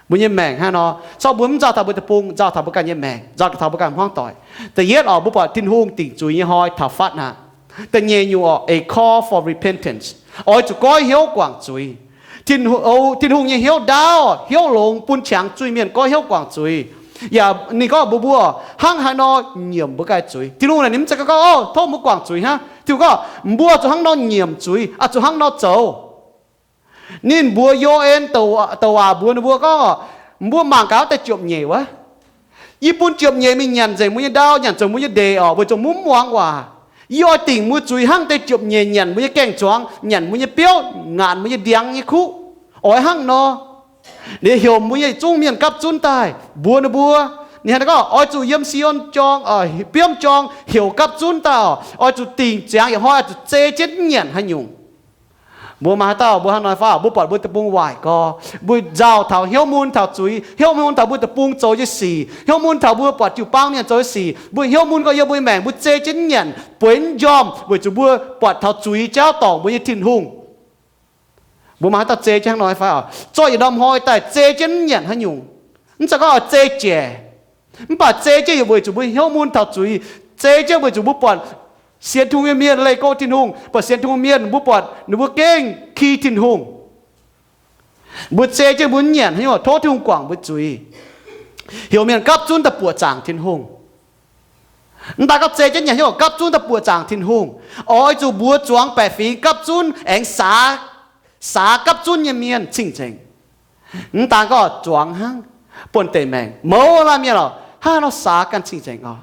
mbuo nyei maengc hnangv haaix nor. Corc mbuo mv nzauh taux mbuo deic-bung, nzauh taux mbuo ganh nyei maengc, nzauh taux mbuo ganh hmuangv doic. Da'yietv oc, mbuo buatc Tin-Hungh dingc zuiz nyei hnoi taux fatv aqv. Da'nyeic nyungc oc, a call for repentance, oix zuqc goiv hnyouv guangc zuiz. Tin-Hungh, Tin-Hungh nyei hnyouv ndaauv, hnyouv longx bun qangx zuiz-mienh goiv hnyouv guangc zuiz. Yaac ninh gorngv mbuox mbuo hnangv haaix nor nyiemc mbuo ganh zuiz. Tin-Hungh naaic ninh mv zeiz gorngv, o, tov mbuo guangc zuiz hnangv. Tin-Hungh gorngv mbuo zuqc hnangv nor nyiemc zuiz, aa, zuqc hnangv nor zoux. Ninh mbuox Yo^en douc waac mbuox ninh mbuo gorngv, mbuo mangc gaax wuov deix ziepc nyeic wuov. Yie bun ziepc nyeic mingh nyanc nzengc mbuo nyei ndau, nyanc nzengc mbuo nyei ndeic oc, weic zuqc mbuo mv muangx waac. Yie oix dingc mbuo zuiz hnangv deix ziepc nyeic nyanc mbuo nyei gaeng-zuangx, nyanc mbuo nyei biouv, ngaatc mbuo nyei ndiangx nyei kuv. Oix hnangv nor. Ninh heuc mbuo nyei zungv mienh gapv zunv daaih mbuox ninh mbuo, ninh hnangv naaiv gorngv, oix zuqc yiem Si^on jorng, biomv jorng heuc gapv zunv daaih oc. Oix zuqc dingc ziangx yietc hnoi, oix zuqc zei jienv nyanc haaix nyungc. Mbuo maaih haaix dauh mbuo hnangv nor fai? Mbuo buatc mbuo deic-bung waaic gorx, mbuo nzauh taux hnyouv mun taux zuiz, hnyouv mun taux mbuo deic-bung zoux nyei sic, hnyouv mun taux mbuo buatc jiu-baang mienh zoux nyei sic, mbuo hnyouv mun gorx yiem mbuo nyei maengc, mbuo zei jienv nyanc, bueix njormh weic zuqc mbuo buatc taux zuiz jauv dorngc mbuo nyei Tin-Hungh. Mbuo maaih haaix dauh zei jienv hnangv nor fai oc? Zorqv yietc norm hnoi daaih zei jienv nyanc haaix nyungc? Mv zeiz gorngv oix zei jaic. Mv baac zei jienv weic zuqc mbuo hnyouv mun taux zuiz. Zei jienv weic zuqc mbuo buatc sienx Tin-Hungh nyei mienh leih go Tin-Hungh, buatc sienx Tin-Hungh mienh mbuo buatc ninh mbuo gengh ki Tin-Hungh. Mbuo zei jienv mbuo nyanc haaix nyungc tov Tin-Hungh guangc mbuo zuiz. Heuc mienh gapv zunv daaih buoqc zaangc Tin-Hungh. Mv daan gorngv zei jienv nyanc haaix nyungc gapv zunv daaih buoqc zaangc Tin-Hungh. Oix zuqc mbuox zuangx baeqc fingx gapv zunv aengx saax, saax gapv zunv nyei mienh cing-nzengc. Mv daan gorngv zuangx hnangv, buonv deix maengc mouz laanh mienh oc, hnangv nor saax ganh cing-nzengc oc.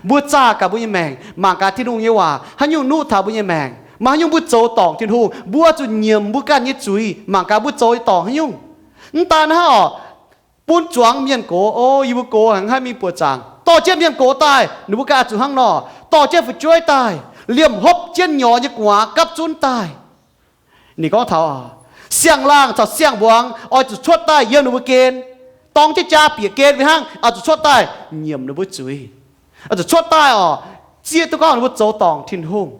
Mbuo zaah gaax mbuo nyei maengc, mangc gaax Tin-Hungh nyei waac haaix nyungc nuqv taux mbuo nyei maengc. Maaih haaix nyungc mbuo zoux dorngc Tin-Hungh, mbuo zuqc nyiemc mbuo ganh nyei zuiz, mangc gaax mbuo zoux dorngc haaix nyungc. Mv daan hnangv oc, bun zuangx mienh gox, o, yie mbuo gox haic, haih mingh buoqc zaangc. Dorh jienv mienh gox daaih, ninh mbuo ganh oix zuqc hnangv nor. Dorh jienv fu'jueiv daaih, liemh hopv jienv nyorx nyei gu'nguaaz gapv zunv daaih. Ninh gorngv taux siang-laangh caux siang-mbuangz oix zuqc cuotv daaih yiem ninh mbuo gen. Dorng jienv jaa bieqc gen fai hnangv, oix zuqc cuotv daaih nyiemc ninh mbuo zuiz. Oix zuqc cuotv daaih oc, zieqv duqv gorngv ninh mbuo zoux dorngc Tin-Hungh.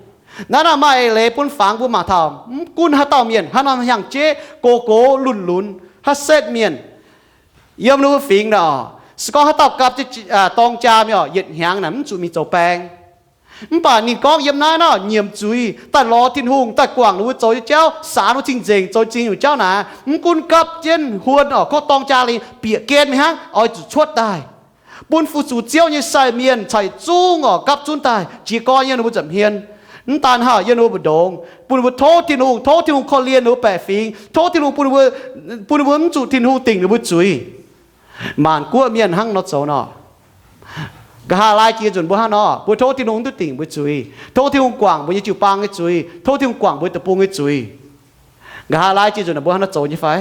Naaiv nor maaih eix leiz bun fangx mbuo mangc taux mv gunv haaix dauh mienh, haaix norm hnyangx-jeiv, gox gox lunx lunx, haaix setv mienh, yiem ninh mbuo fingx naaic, se gorngv haaix dauh gapv dorng jaa mingh oc, yietc hnyangx naaic mv zuqc mingh zoux baeng. Mv baac ninh gorngv yiem naaiv nor nyiemc zuiz daaih lorz Tin-Hungh, daaih guangc ninh mbuo zoux nyei jauv, saax ninh mbuo cing-nzengc zoux zingh nyungc jauv naaic, mv gunv gapv jienv huon oc, kov dorng jaa liuz bieqc gen mingh hnangv, oix zuqc cuotv daaih. Bun fu-sux Ziouv nyei sai mienh caux yietc zungv oc gapv zunv daaih jiez gorn yiem ninh mbuo nza'hmien. Mv daan hnangv, yiem ninh mbuo mbu'ndongx, bun ninh mbuo tov Tin-Hungh, tov Tin-Hungh korv-lienh ninh mbuo baeqc fingx, tov Tin-Hungh bun ninh mbuo, bun ninh mbuo mv zuqc Tin-Hungh dingc ninh mbuo zuiz. Maanc guoqv mienh hnangv nor zoux nor. Nqa'haav laai jiex nzunc mbuo hnangv nor, mbuo tov Tin-Hungh duqv dingc mbuo zuiz, tov Tin-Hungh guangc mbuo nyei jiu-baang nyei zuiz, tov Tin-Hungh guangc mbuo deic-bung nyei zuiz. Nqa'haav laai jiex nzunc mbuo hnangv nor zoux nyei fai?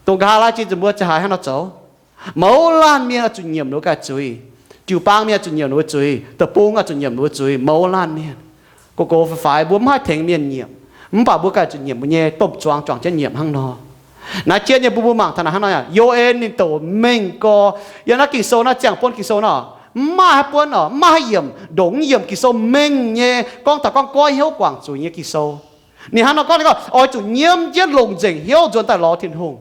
Dongh nqa'haav laai jiex nzunc mbuo za'haaix hnangv nor zoux? Mouz laanh mienh oix zuqc nyiemc ninh mbuo ganh zuiz. Jiu-baang mienh oix zuqc nyiemc ninh mbuo zuiz. Deic-bung oix zuqc nyiemc ninh mbuo zuiz. Mouz laanh mienh, gox gox faix faix mbuo mv haih tengx mienh nyiemc, mv baac mbuo ganh zuqc nyiemc mbuo nyei domh zuangx juangc jienv nyiemc hnangv nor. Naaiv jien nyei mbuo, mbuo mangc taux naaic hnangv nor, Yo^en ninh douc mengh gorx. Yiem naaiv Ging-Sou naaiv, ziangh buonv Ging-Sou nor, mv maaih haaix buonv oc, mv maaih haaix yiemc, ndongc mv yiemc Ging-Sou mengh nyei gorngv taux gorngv goiv hnyouv guangc zuiz nyei Ging-Sou. Ninh hnangv nor gorngv, ninh gorngv oix zuqc nyiemv jienv longc nzengc hnyouv nzuonx daaih lorz Tin-Hungh.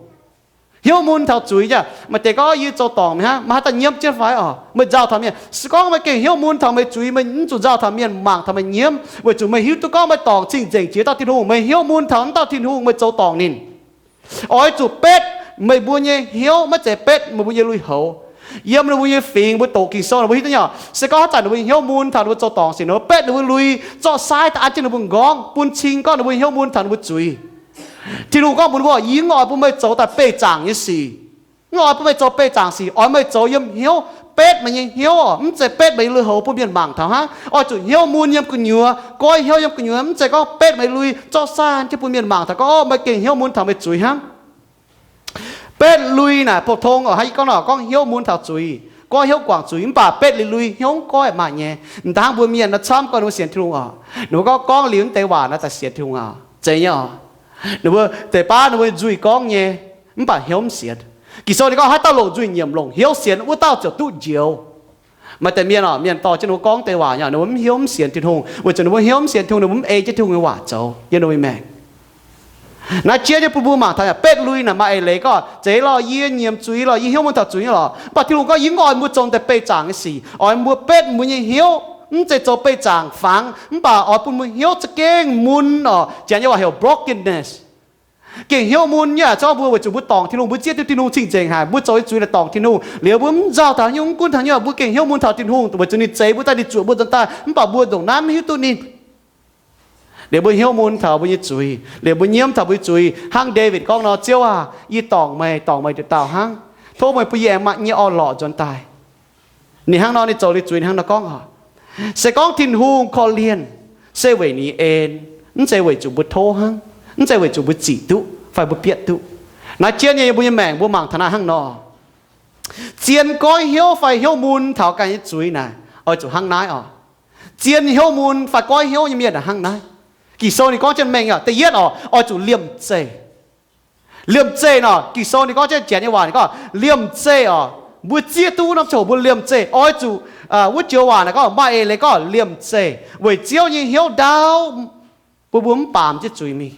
Hnyouv mun taux zuiz nyei. Maaih deix gorngv, yie zoux dorngc mingh hnangv, meih haaix dauh nyiemv jienv fai oc? Meih nzauh taux mienh. Se gorngv meih gengh hnyouv mun taux meih zuiz, meih mv zuqc nzauh taux mienh mangc taux meih nyiemv, weic zuqc meih hiuv duqv gorngv meih dorngc cing-nzengc jiex dauh Tin-Hungh, meih hnyouv mun taux wuov dauh Tin-Hungh, meih zoux dorngc ninh. Oix zuqc betv meih mbuo nyei hnyouv, maiv zeiz betv meih mbuo nyei lui-houx. Yiem ninh mbuo nyei fingx, mbuo doqc Ging-Sou ninh mbuo hiuv duqv nyei oc. Se gorngv haaix zanc ninh mbuo hnyouv mun taux ninh mbuo zoux dorngc sic, ninh mbuo betv ninh mbuo lui, zorqv sai daaih an jienv ninh mbuo m'nqorngv, bun cing gorngv ninh mbuo hnyouv mun taux ninh mbuo zuiz. Tin-Hungh gorngv mbuox ninh mbuo, yie mv oix bun meih zoux daaih beih zaangc nyei sic. Mv oix bun meih zoux beih zaangc sic, oix meih zoux yiem hnyouv, betv meih nyei hnyouv oc, mv zeiz betv meih lui-houx bun mienh mangc taux hnangv. Oix zuqc hnyouv mun yiem gu'nyuoz, goiv hnyouv yiem gu'nyuoz, mv zeiz gorngv betv meih lui, zorqv sai an jienv bun mienh mangc taux gorngv, o, meih gengh hnyouv mun taux meih zuiz hnangv. Betv lui naaic pou-tong oc, hnangv yie gorngv nor, gorngv hnyouv mun taux zuiz, goiv hnyouv guangc zuiz, mv baac betv lui-lui hnyouv goiv maaih nyei. M'daaih hnangv mbuo mienh nor camv gorngv ninh mbuo sienx Tin-Hungh oc, ninh mbuo gorngv, gorngv liuz naaiv deix waac nor daaih sienx Tin-Hungh oc. Zeiz nyei oc. Ninh mbuo deix baav ninh mbuo nzuih gorngv nyei, mv baac hnyouv mv sienx. Ging-Sou ninh gorngv, haaix dauh longc nzuih nyiemc, longc hnyouv sienx, wuov dauh ziouc duqv njoux. Maaih deix mienh oc, mienh dorh jienv ninh mbuo gorngv deix waac nyei, ninh mbuo mv hnyouv mv sienx Tin-Hungh, weic zuqc ninh mbuo hnyouv mv sienx Tin-Hungh, ninh mbuo mv ei jienv Tin-Hungh nyei waac zoux yiem ninh mbuo nyei maengc. Naaiv jiex nyei bun mbuo mangc taux yaac betv lui naaic maaih eix leiz gorngv, zeiz lorh, yie nyiemc zuiz lorh, yie hnyouv mun taux zuiz nyei lorh. Mv baac Tin-Hungh gorngv, yie mv oix mbuo zoux deix beih zaangc nyei sic. Oix mbuo betv mbuo nyei hnyouv, mv zeiz zoux beih zaangc fangx, mv baac oix bun mbuo hnyouv za'gengh mun oc. Janx nyei waac heuc brokenness. Gengh hnyouv mun nyei, zorqv mbuo weic zuqc mbuo dorngc Tin-Hungh, mbuo zieqv duqv Tin-Hungh cing-nzengc haic, mbuo zoux nyei zuiz naaic dorngc Tin-Hungh liuz, mbuo mv nzauh taux haaix nyungc, mv gunv taux haaix nyungc, mbuo gengh hnyouv mun taux Tin-Hungh, weic zuqc ninh zeix mbuo daaih, ninh zuoqc mbuo nzuonx daaih, mv baac mbuo ndongc naaiv mv hiuv duqv ninh. Liuz mbuo hnyouv mun taux mbuo nyei zuiz, liuz mbuo nyiemv taux mbuo nyei zuiz, hnangv Ndaawitv gorngv nor, Ziouv aah! Yie dorngc meih, dorngc meih nduqc dauh hnangv. Tov meih bun yie aengx maaih nyei orn-lorqc nzuonx daaih. Ninh hnangv nor, ninh zoux liuz zuiz ninh hnangv nor gorngv oc. Se gorngv Tin-Hungh korv-lienh, se weic ninh nyei en, mv zeiz weic zuqc mbuo tov hnangv, mv zeiz weic zuqc mbuo zic duqv fai mbuo bietv duqv. Naaiv jien nyei mbuo nyei maengc mbuo mangc taux naaiv hnangv nor, zien goiv hnyouv fai hnyouv mun taux ganh nyei zuiz naaic, oix zuqc hnangv naaiv oc. Zien hnyouv mun fai goiv hnyouv nyei mienh hnangv naaiv. Ging-Sou ninh gorngv jienv mengh aqv. Da'yietv oc, oix zuqc liemh zeih. Liemh zeih nor, Ging-Sou ninh gorngv jienv janx nyei waac ninh gorngv liemh zeih oc. Mbuo zieqv duqv norm ziangh hoc mbuo liemh zeih, oix zuqc, wuov joux waac naaic gorngv maaih eix leiz gorngv liemh zeih weic Ziouv nyei hnyouv ndaauv, bun mbuo mv baamz jienv zuiz mingh.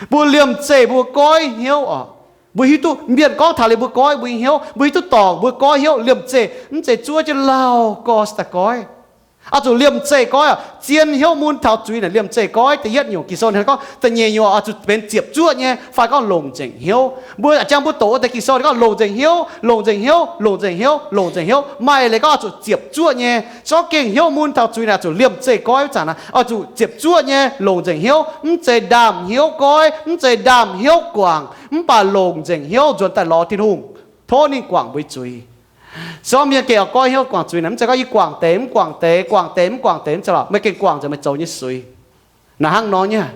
Mbuo liemh zeih, mbuo goiv hnyouv oc. Mbuo hiuv duqv mienh gorngv taux liuz mbuo goiv mbuo hnyouv, mbuo hiuv duqv dorngc mbuo goiv hnyouv liemh zeih, mv zeiz zuov jienv lauh gorx daaih goiv. Oix zuqc liemh zeih goiv oc. Zien hnyouv mun taux zuiz naaic liemh zeih goiv. Da'yietv nyungc Ging-Sou ninh gorngv. Da'nyeic nyungc oix zuqc benx ziepc zuoqv nyei fai gorngv longc nzengc hnyouv. Mbuo a'jang mbuo doqc wuov deix Ging-Sou ninh gorngv longc nzengc hnyouv, longc nzengc hnyouv, longc nzengc hnyouv, longc nzengc hnyouv. Maaih leiz gorngv oix zuqc ziepc zuoqv nyei. Se gorngv gengh hnyouv mun taux zuiz naaic zuqc liemh zeih goiv wuov zanc naaic, oix zuqc ziepc zuoqv nyei longc nzengc hnyouv. Mv zeiz ndaamv-hnyouv goiv, mv zeiz ndaamv-hnyouv guangc, mv baac longc nzengc hnyouv nzuonx daaih lorz Tin-Hungh, tov ninh guangc mbuo nyei zuiz. Se gorngv mienh gengh oix goiv hnyouv guangc zuiz naaic, mv zeiz gorngv yie guangc deix mv guangc deix, guangc deix mv guangc deix, mv zeiz lorqc. Meih gengh guangc nzengc meih zoux nyei zuiz. Naaic hnangv nor nyei.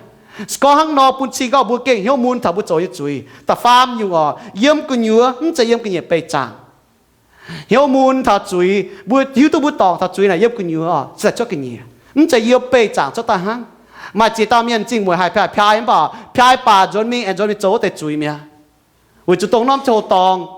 Se gorngv hnangv nor bun cing gorngv mbuo gengh hnyouv mun taux mbuo zoux nyei zuiz. Da'faam nyungc oc, yiem gu'nyuoz, mv zeiz yiem ga'nyiec beih zaangc. Hnyouv mun taux zuiz, mbuo hiuv duqv mbuo dorngc taux zuiz naaic yiem gu'nyuoz oc, se cuotv ga'nyiec, mv zeiz yiem beih zaangc cuotv daaih hnangv. Maaih ziex dauh mienh zingh mueic haic, piai, piai mv baac piai baac nzuonx mingh aengx nzuonx mingh zoux wuov deix zuiz mi'aqv. Weic zuqc dongh norm ziangh hoc dorngc.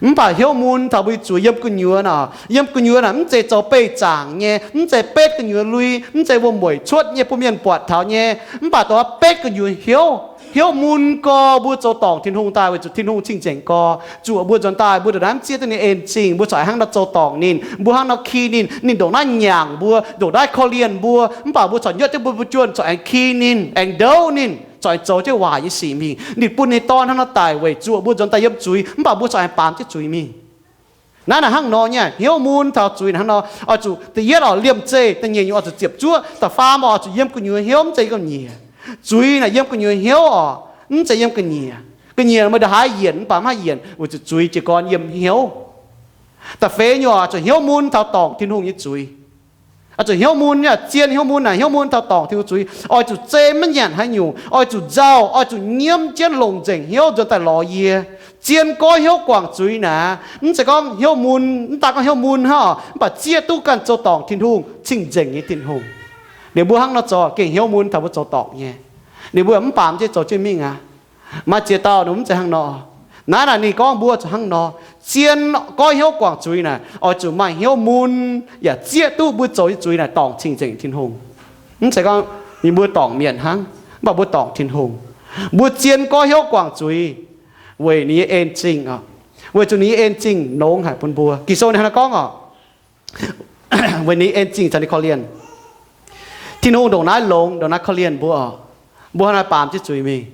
Mv baac hnyouv mun taux mbuo nyei zuiz yiem gu'nyuoz naaic, yiem gu'nyuoz naaic mv zeiz zoux beih zaangc nyei, mv zeiz betv gu'nyuoz lui, mv zeiz wuom-mueic cuotv nyei bun mienh buatc taux nyei. Mv baac dongh betv gu'nyuoz hnyouv, hnyouv mun gorx mbuo zoux dorngc Tin-Hungh daaih weic zuqc Tin-Hungh cing-nzengc gorx zuoqc mbuo nzuonx daaih, mbuo ndongc naaiv mv zieqv duqv ninh en zingh. Mbuo corc hnangv nor zoux dorngc ninh, mbuo hnangv nor ki ninh. Ninh ndongc naaiv nyaangc mbuo, ndongc naaiv korv-lienh mbuo, mv baac mbuo corc nyuoqv jienv mbuo, mbuo juonh corc aengx ki ninh, aengx ndouv ninh, corc aengx zoux jienv waaic nyei sic mingh. Ninh bun ninh nyei Dorn hnangv nor daic weic zuoqc mbuo nzuonx daaih yiem zuiz, mv baac mbuo corc aengx baamz jienv zuiz mingh. Naaiv naaic hnangv nor nyei, hnyouv mun taux zuiz naaic hnangv nor, oix zuqc da'yietv oc, liemh zeih. Da'nyeic nyungc oix zuqc ziepc zuoqv. Da'faam oc, oix zuqc yiem gu'nyuoz hnyouv, mv zeiz yiem ga'nyiec. Zuiz naaic yiem gu'nyuoz hnyouv oc, mv zeiz yiem ga'nyiec. Ga'nyiec meih ndongc haaix yienc mv baac mv haih yienc weic zuqc zuiz jiez gorn yiem hnyouv. Da'feix nyungc oc, zuqc hnyouv mun taux dorngc Tin-Hungh nyei zuiz. Oix zuqc hnyouv mun, zien hnyouv mun naaic, hnyouv mun taux dorngc Tin-Hungh zuiz. Oix zuqc zei maiv nyanc haaix nyungc, oix zuqc nzauh, oix zuqc nyiemv jienv longc nzengc hnyouv nzuonx daaih lorz yie. Zien goiv hnyouv guangc zuiz naaic, mv zeiz gorngv hnyouv mun, mv daan gorngv hnyouv mun hnangv oc, mv baac zieqv duqv ganh zoux dorngc Tin-Hungh, cing-nzengc nyei Tin-Hungh. Ninh mbuo hnangv nor zoux gengh hnyouv mun taux mbuo zoux dorngc nyei. Ninh mbuo mv baamz jienv zoux jienv mingh aqv. Maaih ziex dauh ninh mv zeiz hnangv nor. Naaiv naaic ninh gorngv mbuo zuqc hnangv nor. Zien goiv hnyouv guangc zuiz naaic, oix zuqc maaih hnyouv mun yaac zieqv duqv mbuo zoux nyei zuiz naaic dorngc cing-nzengc Tin-Hungh. Mv zeiz gorngv ninh mbuo dorngc mienh hnangv, mv baac mbuo dorngc Tin-Hungh. Mbuo zien goiv hnyouv guangc zuiz weic ninh nyei en zingh oc, weic zuqc ninh nyei en zingh longx haic bun mbuo. Ging-Sou ninh hnangv naaiv gorngv oc, weic ninh en zingh caux ninh korv-lienh. Tin-Hungh ndongc naaiv longx, ndongc naaiv korv-lienh mbuo oc. Mbuo hnangv naaiv baamz jienv zuiz mingh.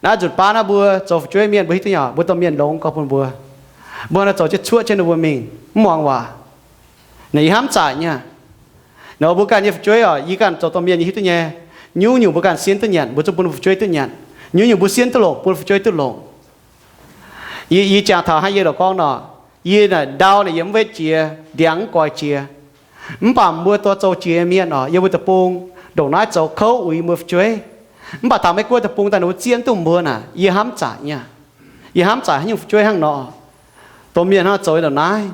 Naaiv nzunc baav naaiv mbuo zoux fu'jueiv mienh, mbuo hiuv duqv nyei, mbuo domh mienh longx gorx bun mbuo. Mbuo hnangv naaiv zoux jienv cuoqv jienv ninh mbuo mingh, mv muangx waac. Naaic yie hnamv zaqc nyei. Naaic mbuo ganh nyei fu'jueiv oc, yie ganh zoux domh mienh yie hiuv duqv nyei. Nyungc-nyungc mbuo ganh sienx duqv nyanc, mbuo zungv bun fu'jueiv duqv nyanc. Nyungc-nyungc mbuo sienx duqv longc, bun fu'jueiv duqv longc. Yie, yie jangx taux hnangv yie lorqc gorngv nor, yie naaic ndau naaic yie mv wetv jiex, ndiangx mv goix jiex. Mv baac mbuo doix zoux jiex mienh oc, yiem mbuo deic-bung ndongc naaiv zoux kouv uix mbuo fu'jueiv. Mv baac taux Meiv-Guoqv deic-bung daaih ninh mbuo zieqv mv duqv mbuo naaic, yie hnamv zaqc nyei. Yie hnamv zaqc haaix nyungc fu'jueiv hnangv nor. Domh mienh hnangv zoux nyei ndongc naaiv,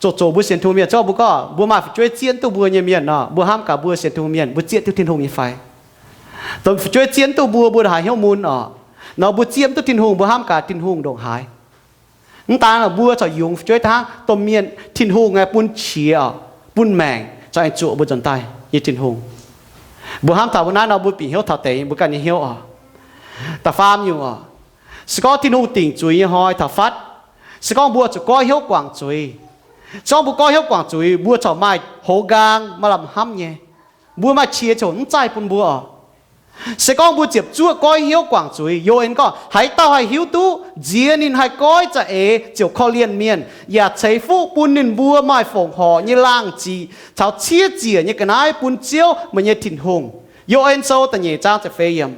zoqc zoqc mbuo sienx Tin-Hungh mienh, zorqv mbuo gorngv mbuo maaih fu'jueiv zieqv mv duqv mbuo nyei mienh nor, mbuo hnamv gaax mbuo sienx Tin-Hungh mienh, mbuo zieqv duqv Tin-Hungh nyei fai? Dongh fu'jueiv zieqv mv duqv mbuo, mbuo haaix hnyouv mun oc. Nor mbuo zieqv mv duqv Tin-Hungh, mbuo hnamv gaax Tin-Hungh ndongc haaix? Mv daan mbuo corc yungz fu'jueiv daaih hnangv domh mienh, Tin-Hungh aengx bun qiex oc, bun maengc, corc aengx zuoqc mbuo nzuonx daaih nyei Tin-Hungh. Mbuo hnamv taux mbuo naaiv nor mbuo bieqc hnyouv taux deix mbuo ganh nyei hnyouv oc. Da'faam nyungc oc, se gorngv Tin-Hungh dingc zuiz nyei hnoi taux fatv, se gorngv mbuo zuqc goiv hnyouv guangc zuiz, se gorngv mbuo goiv hnyouv guangc zuiz, mbuo corc maaih hoz nqaang maaih lamh hnamv nyei. Mbuo maaih qiex ziouc mv zaih bun mbuo oc. Se gorngv mbuo ziepc zuoqv goiv hnyouv guangc zuiz, Yo^en gorngv, haaix dauh haih hiuv duqv nziex ninh haih goiv za'eix ziouc korv-lienh mienh, yaac ceix fuqv bun ninh mbuo maaih fongc horc nyei laangh ziqc caux ciev ziec nyei ga'naaiv bun Ziouv, meih nyei Tin-Hungh. Yo^en Sou da'nyeic zaang ziepc feix yiemc.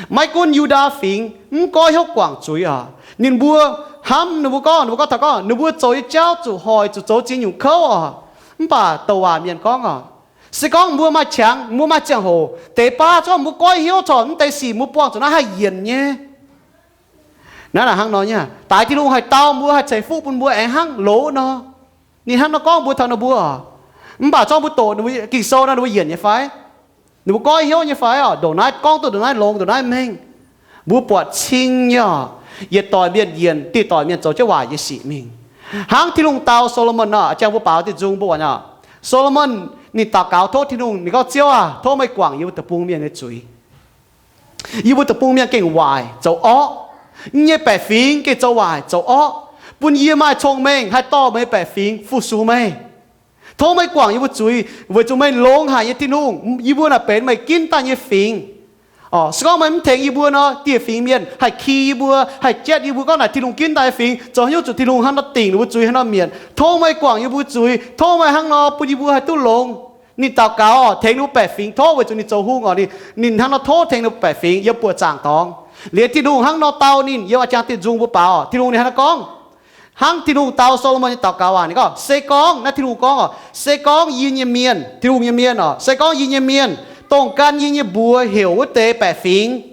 Maiv gunv Yu^ndaa Fingx mv goiv hnyouv guangc zuiz oc, ninh mbuo hnamv, ninh mbuo gorngv, ninh mbuo gorngv taux gorngv ninh mbuo zoux nyei jauv zuqc hoic, zuqc zoux ziex nyungc kouv oc. Mv baac douc waac mienh gorngv oc, se gorngv mbuo maaih qangx, mbuo maaih ziangh hoc, deix baav zorqv mbuo goiv hnyouv corc mv deix sic mbuo buangh zuqc naaiv haih yienc nyei. Naaiv naaic hnangv nor nyei, daix Tin-Hungh haih dau mbuo, haih ceix fuqv bun mbuo aengx hnangv loz nor. Ninh hnangv nor gorngv mbuo taux ninh mbuo oc. Mv baac zorqv mbuo doqc ninh mbuo Ging-Sou nor, ninh mbuo yienc nyei fai? Ninh mbuo goiv hnyouv nyei fai oc? Ndongc naaiv gorngv duqv ndongc naaiv longx, ndongc naaiv mengh. Mbuo buatc cing nyei oc. Yietc doic mienh yienc, diuh doic mienh zoux jienv waaic nyei sic mingh. Hnangv Tin-Hungh dau Solomon nor, jang mbuo baaux diuh nzung mbuo oc. Solomon ninh daux gaux tov Tin-Hungh, ninh gorngv, Ziouv aah! Tov meih guangc yie mbuo deic-bung mienh nyei zuiz. Yie mbuo deic-bung mienh gengh waaic zoux orqv. Yie nyei baeqc fingx gengh zoux waaic zoux orqv, bun yie maaih cong-mengh haih dorh meih nyei baeqc fingx fu-sux meih. Tov meih guangc yie mbuo zuiz, weic zuqc meih longx haic nyei Tin-Hungh. Yie mbuo naaic benx meih ginv daaih nyei fingx. Se gorngv meih mv tengx yie mbuo nor, dieh fingx mienh haih ki yie mbuo, haih jatv yie mbuo. Gorngv naaic Tin-Hungh ginv daaih nyei fingx zoux haaix nyungc zuqc Tin-Hungh hnangv nor dingc ninh mbuo zuiz, hnangv nor mietc. Tov meih guangc yie mbuo zuiz, tov meih hnangv nor bun yie mbuo haih duqv longx. Ninh daux gaux oc, tengx ninh mbuo baeqc fingx, tov weic zuqc ninh zoux hungh oc, ninh, ninh hnangv nor tov tengx ninh mbaeqc fingx yiem buoqc zaangc dorngx. Liuz Tin-Hungh hnangv nor dau ninh yiem a'jang dieh nzung mbuo baaux. Tin-Hungh ninh hnangv nor gorngv, hnangv Tin-Hungh dau Solomon nyei daux gaux waac, ninh gorngv, se gorngv, naaiv Tin-Hungh gorngv oc, se gorngv yie nyei mienh, Tin-Hungh nyei mienh oc, se gorngv yie nyei mienh, dongh gan yie nyei mbuox heuc wuov deix baeqc fingx,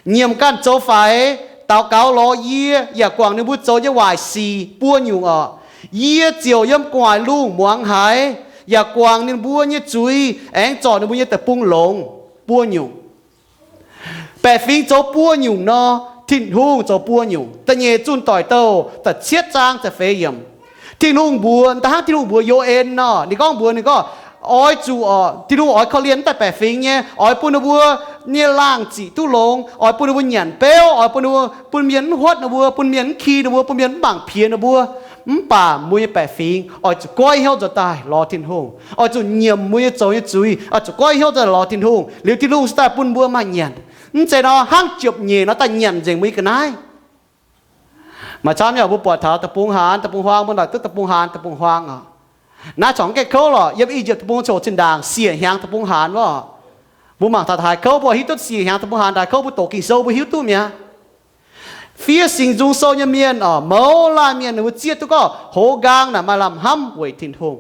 nyiemc ganh zoux faix, daux gaux lorz yie, yaac guangc ninh mbuo zoux nyei waaic sic buo nyungc oc, yie ziouc yiem gu'nguaaic lungh muangx haiz, yaac guangc ninh mbuo nyei zuiz, aengx zorc ninh mbuo nyei deic-bung longx. Buo nyungc. Baeqc fingx zoux buo nyungc nor, Tin-Hungh zoux buo nyungc. Da'nyeic zunh doic douh da'cietv zaang da'feix yiemc. Tin-Hungh mbuox, da'hnangv Tin-Hungh mbuox Yo^en nor, ninh gorngv mbuox ninh gorngv, oix zuqc oc, Tin-Hungh oix korv-lienh wuov deix baeqc fingx nyei, oix bun ninh mbuo nyei laangh ziqc duqv longx, oix bun ninh mbuo nyanc beuv, oix bun ninh mbuo, bun mienh mv huotv ninh mbuo, bun mienh mv ki ninh mbuo, bun mienh mv mangc piex ninh mbuo. Mv baac mbuo nyei baeqc fingx oix zuqc goiv hnyouv nzuonx daaih lorz Tin-Hungh, oix zuqc nyiemc mbuo nyei zoux nyei zuiz, oix zuqc goiv hnyouv nzuonx lorz Tin-Hungh, liuz Tin-Hungh se daaih bun mbuo maaih nyanc. Mv zeiz nor hnangv ziepc nyeic nor daaih nyanc nzengc mbuo nyei ga'naaiv. Maaih camv nyei mbuo buatc taux deic-bung haanz deic-bung huaang, mbuo naaic duqv deic-bung haanz deic-bung huaang oc. Naaiv corc mv gaengh kouv lorqc. Yiem I^yipv deic-bung coc zinh ndaangc siec hnyangx deic-bung haanz wuov. Mbuo mangc taux haaix kouv mbuo hiuv duqv siec hnyangx deic-bung haanz, haaix kouv mbuo doqc Ging-Sou mbuo hiuv duqv mi'aqv. Fiev Singx Nzung Sou nyei mienh oc, mouz laanh mienh ninh mbuo zieqv duqv gorngv hoz nqaang naaic maaih lamh hnamv weic Tin-Hungh.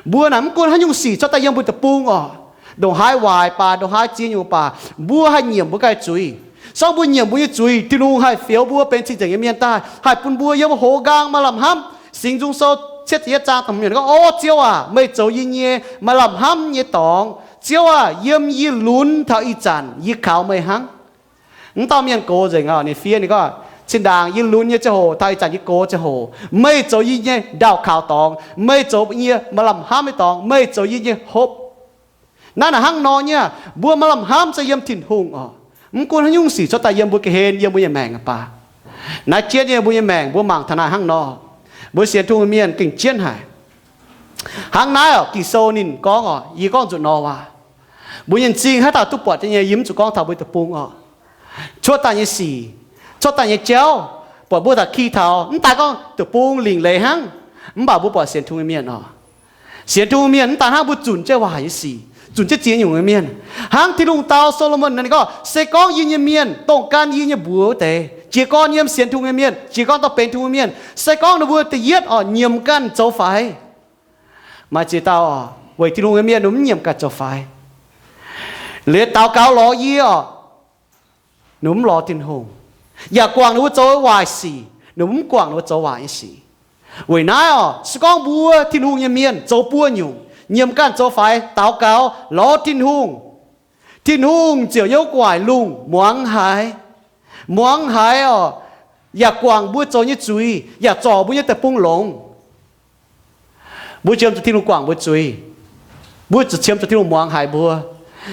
Mbuo naaic mv gunv haaix nyungc sic cuotv daaih yiem mbuo deic-bung oc, ndongc haaix waaic baac, ndongc haaix ziex nyungc baac, mbuo haih nyiemc mbuo ganh zuiz. Se gorngv mbuo nyiemc mbuo nyei zuiz, Tin-Hungh haih fioux mbuo benx cing-nzengc nyei mienh daaih, haih bun mbuo yiem hoz nqaang maaih lamh hnamv. Singx Nzung Sou cietv ziepc yietv zaang da'hmz yiemc gorngv, O Ziouv aac, meih zoux yie nyei maaih lamh hnamv nyei dorngx. Ziouv aac, yiem yie lunx taux ih zanc yie kaux meih hnangv. Mv dauh mienh gox nzengc oc, ninh fiev ninh gorngv, zinh ndaangc yie lunx nyei ziangh hoc taux ih zanc yie gox ziangh hoc, meih zoux yie nyei ndaauh kaux dorngx, meih zoux yie maaih lamh hnamv nyei dorngx, meih zoux yie nyei hopv. Naaiv naaic hnangv nor nyei, mbuo maaih lamh hnamv se yiem Tin-Hungh oc. Mv gunv haaix nyungc sic cuotv daaih yiem mbuo ga'hlen, yiem mbuo nyei maengc baac, naaiv jienv nyei mbuo nyei maengc mbuo mangc taux naaiv hnangv nor, mbuo sienx Tin-Hungh mienh gengh jienv haic. Hnangv naaiv oc, Ging-Sou ninh gorngv oc, yie gorngv nzunc nor waac, mbuo nyei m'zing haaix dauh duqv buatc nyei, yie mv zuqc gorngv taux mbuo deic-bung oc. Cuotv daaih nyei sic, cuotv daaih nyei jauv, buatc mbuo daaih ki taux, mv daaih gorngv deic-bung lingc leiz hnangv, mv baac mbuo buatc sienx Tin-Hungh nyei mienh oc, sienx Tin-Hungh mienh mv daaih hnangv mbuo zunc jienv waac nyei sic, zunc jienv ziex nyungc nyei mienh. Hnangv Tin-Hungh dau Solomon ninh gorngv, se gorngv yie nyei mienh, dongh gan yie nyei mbuox wuov deix, jiez gorn yiem sienx Tin-Hungh nyei mienh, jiez gorn dorh benx Tin-Hungh nyei mienh, se gorngv ninh mbuo da'yietv oc, nyiemc ganh zoux faix. Maaih ziex dauh oc, weic Tin-Hungh nyei mienh ninh mv nyiemc ganh zoux faix. Liuz daux gaux lorz yie oc, ninh mv lorz Tin-Hungh, yaac guangc ninh mbuo zoux waaic sic, ninh mv guangc ninh mbuo zoux waaic nyei sic. Weic naaiv oc, se gorngv mbuo Tin-Hungh nyei mienh zoux buo nyungc, nyiemc ganh zoux faix, daux gaux lorz Tin-Hungh, Tin-Hungh ziouc yiem gu'nguaaic lungh muangx haiz, muangx haiz oc, yaac guangc mbuo zoux nyei zuiz, yaac zorc mbuo nyei deic-bung longx. Mbuo qiemx zuqc Tin-Hungh guangc mbuo zuiz. Mbuo zuqc qiemx zuqc Tin-Hungh muangx haiz mbuo.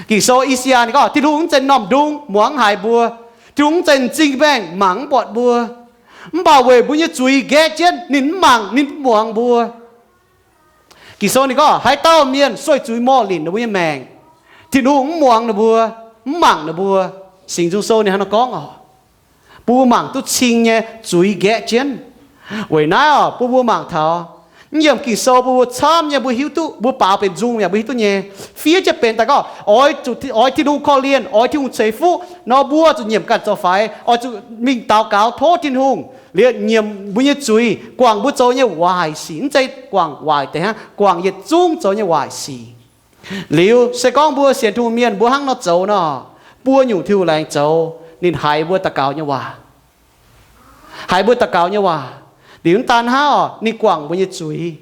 Ging-Sou I^saa^yaa ninh gorngv, Tin-Hungh mv zeiz m'normh ndung muangx haiz mbuo. Tin-Hungh mv zeiz m'zing mbaengh mangc mv buatc mbuo. Mv baac weic mbuo nyei zuiz nqaeqv jienv, ninh mv mangc, ninh mv muangx mbuo. Ging-Sou ninh gorngv, haaix dauh mienh sueih zuiz morh linc ninh mbuo nyei maengc, Tin-Hungh mv muangx ninh mbuo, mv mangc ninh mbuo. Singx Nzung Sou ninh hnangv naaiv gorngv oc. Bun mbuo mangc duqv cing nyei zuiz nqaeqv jienv. Weic naaiv oc, bun mbuo mangc taux, mv yiem Ging-Sou bun mbuo camv nyei mbuo hiuv duqv, mbuo baaux benx nzung yaac mbuo hiuv duqv nyei. Fiev jienv benx daaih gorngv, oix zuqc, oix Tin-Hungh korv-lienh, oix Tin-Hungh ceix fuqv nor, mbuo zuqc nyiemc ganh zoux faix, oix zuqc mingh daux gaux tov Tin-Hungh liepc nyiemc mbuo nyei zuiz, guangc mbuo zoux nyei waaic sic, mv zeiz guangc waaic deix hnangv, guangc yietc zungv zoux nyei waaic sic. Liuz se gorngv mbuo sienx Tin-Hungh mienh mbuo hnangv nor zoux nor, buo nyungc Tin-Hungh laengz zoux, ninh haiz mbuo daux gaux nyei waac. Haiz mbuo daux gaux nyei waac. Liuz mv daan hnangv oc, ninh guangc mbuo nyei zuiz.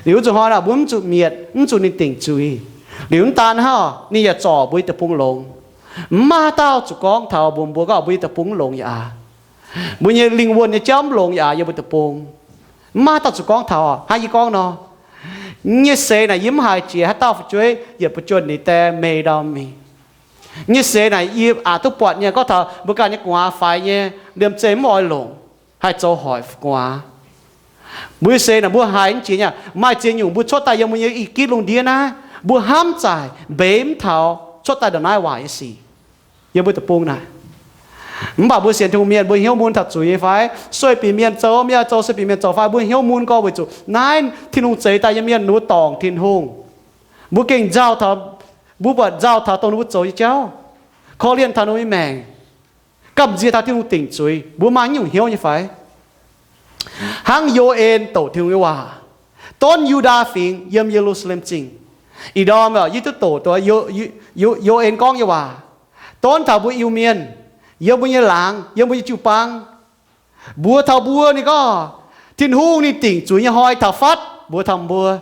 Liuz zuqc hnoi naaic mbuo mv zuqc mietc, mv zuqc ninh dingc zuiz. Liuz mv daan hnangv oc, ninh yaac zorc mbuo nyei deic-bung longx. Mv maaih haaix dauh zuqc gorngv taux mbuox mbuo gorngv mbuo nyei deic-bung mv longx yaac aav, mbuo nyei lingh wuonh nyei jauv mv longx yaac aav yiem mbuo deic-bung. Mv maaih haaix dauh zuqc gorngv taux hnangv yie gorngv nor, nyei seix naaic yie mv haiz jiex haaix dauh fu'jueiv yietc buo juonh ninh dae meih ndau mingh. Nyei seix naaic yie aqc duqv buatc nyei, gorngv taux mbuo ganh nyei gu'nguaaz faix nyei, liemh zeih mv oix longc, haih zoux hoic gu'nguaaz. Mbuo nyei seix naaic mbuo haiz mv jiex nyei, maaih ziex nyungc mbuo cuotv daaih yiem mbuo nyei i gitv lungh ndiev naaiv, mbuo hnamv zaaic mbeix mv taux cuotv daaih ndongc naaiv waac nyei sic yiem mbuo deic-bung naaic. Mv baac mbuo sienx Tin-Hungh mienh mbuo hnyouv mun taux zuiz nyei fai? Sueih bieqc mienh zoux, mienh zoux sueih bieqc mienh zoux fai? Mbuo hnyouv mun gorngv weic zuqc naaiv Tin-Hungh zeix daaih nyei mienh ninh mbuo dorngc Tin-Hungh. Mbuo gengh nzauh taux, mbuo buatc nzauh taux dongh ninh mbuo zoux nyei jauv, korv-lienh taux ninh mbuo nyei maengc, gamh nziex taux Tin-Hungh dingc zuiz. Mbuo maaih nyungc hnyouv nyei fai? Hnangv Yo^en douc Tin-Hungh nyei waac, donv Yu^ndaa Fingx yiem Ye^lu^saa^lem Zingh. Ih ndorm yie duqv doqc Yo^en gorngv nyei waac, donv taux mbuo Iu-Mienh, yiem mbuo nyei laangz, yiem mbuo nyei jiu-baang. Mbuox taux mbuo ninh gorngv, Tin-Hungh ninh dingc zuiz nyei hnoi taux fatv mbuox taux mbuo.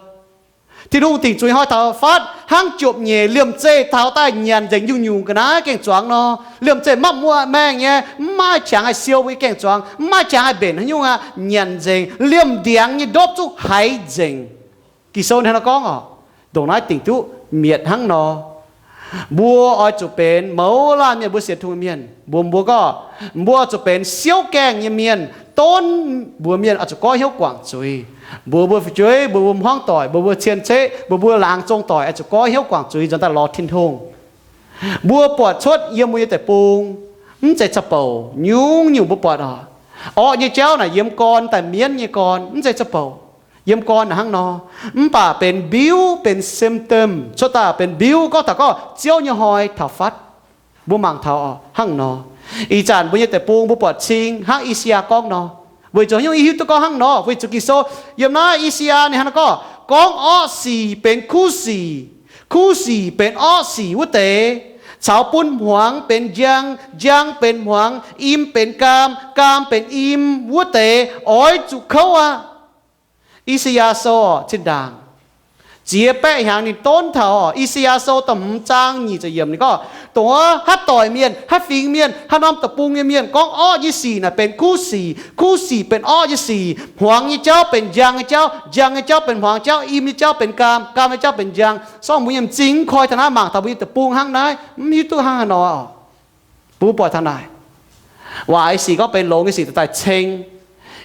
Tin-Hungh dingc zuiz hnoi taux fatv hnangv jopv-nyeic liemh zeih taux daaih nyanc nzengc nyungc-nyungc ga'naaiv gaeng-zuangx nor. Liemh zeih maiv muoqv maengh nyei, mv maaih qangx haih siou mbuo nyei gaeng-zuangx, mv maaih qangx haih mbenc haaix nyungc aqv, nyanc nzengc, liemh ndiangx nyei ndopv zungv haiz nzengc. Ging-Sou hnangv naaiv gorngv oc, ndongc naaiv dingc duqv mietc hnangv nor. Mbuo oix zuqc benx mouz laanh mienh, mbuo sienx Tin-Hungh mienh, mbuo, mbuo gorngv, mbuo oix zuqc benx siouv gaengh nyei mienh, donv mbuox mienh oix zuqc goiv hnyouv guangc zuiz. Mbuox mbuo fu'jueiv, mbuox mbuo hmuangv doic, mbuox mbuo cien-ceqv, mbuox mbuo laangz zong doic oix zuqc goiv hnyouv guangc zuiz nzuonx daaih lorz Tin-Hungh. Mbuo buatc cuotv yiem mbuo nyei deic-bung, mv zeiz za'bouc, nyungc-nyungc mbuo buatc oc. Orqv nyei jauv naaic yiem gorn daaih mienv nyei gorn, mv zeiz za'bouc. Yiem gorn naaic hnangv nor, mv baac benx mbiuv, benx symptom, cuotv daaih benx mbiuv gorngv taux gorngv Ziouv nyei hnoi taux fatv. Mbuo mangc taux oc, hnangv nor. Ih zanc mbuo nyei deic-bung mbuo buatc cing hnangv I^saa^yaa gorngv nor. Weic zuqc haaix nyungc yie hiuv duqv gorngv hnangv nor? Weic zuqc Ging-Sou yiem naaiv I^saa^yaa ninh hnangv naaiv gorngv, gorngv orqv sic benx kuv sic, kuv sic benx orqv sic wuov deix, caux bun hmuangx benx njang, njang benx hmuangx, im benx gaam, gaam benx im wuov deix oix zuqc kouv aqv. I^saa^yaa Sou zinh ndaangc ziex baeqv hnyangx ninh donv taux oc. I^saa^yaa Sou da'hmz zaang nyic ziepc yiemc ninh gorngv, dongh wuov haaix doic mienh, haaix fingx mienh, haaix norm deic-bung nyei mienh gorngv orqv nyei sic naaic benx kuv sic, kuv sic benx orqv nyei sic, hmuangx nyei jauv benx njang nyei jauv, njang nyei jauv benx hmuangx jauv, im nyei jauv benx gaam, gaam nyei jauv benx njang. Sorng mbuo nyei m'zing mv koi taux naaiv, mangc taux mbuo nyei deic-bung hnangv naaiv, mv hiuv duqv hnangv haaix nor oc. Mbuo buatc taux naaic, waac nyei sic gorngv benx longx nyei sic daaih ceng.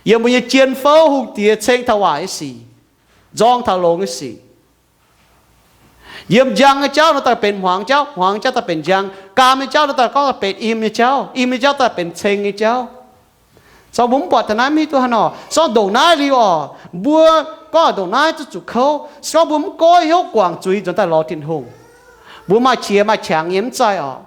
Yiem mbuo nyei jien fouv hungh diex ceng taux waac nyei sic, nzorng taux longx nyei sic. Yiem njang nyei jauv nor daaih benx hmuangx jauv, hmuangx jauv daaih benx njang, gaam nyei jauv nor daaih gorngv daaih benx im nyei jauv, im nyei jauv daaih benx ceng nyei jauv. Sorng mbuo mv buatc taux naaiv mv hiuv duqv haaix nor. Sorng ndongc naaiv liuz oc, mbuo gorngv ndongc naaiv zuqc zuqc kouv. Sorng mbuo mv goiv hnyouv guangc zuiz nzuonx daaih lorz Tin-Hungh, mbuo maaih qiex maaih qangx nyei mv zeiz oc.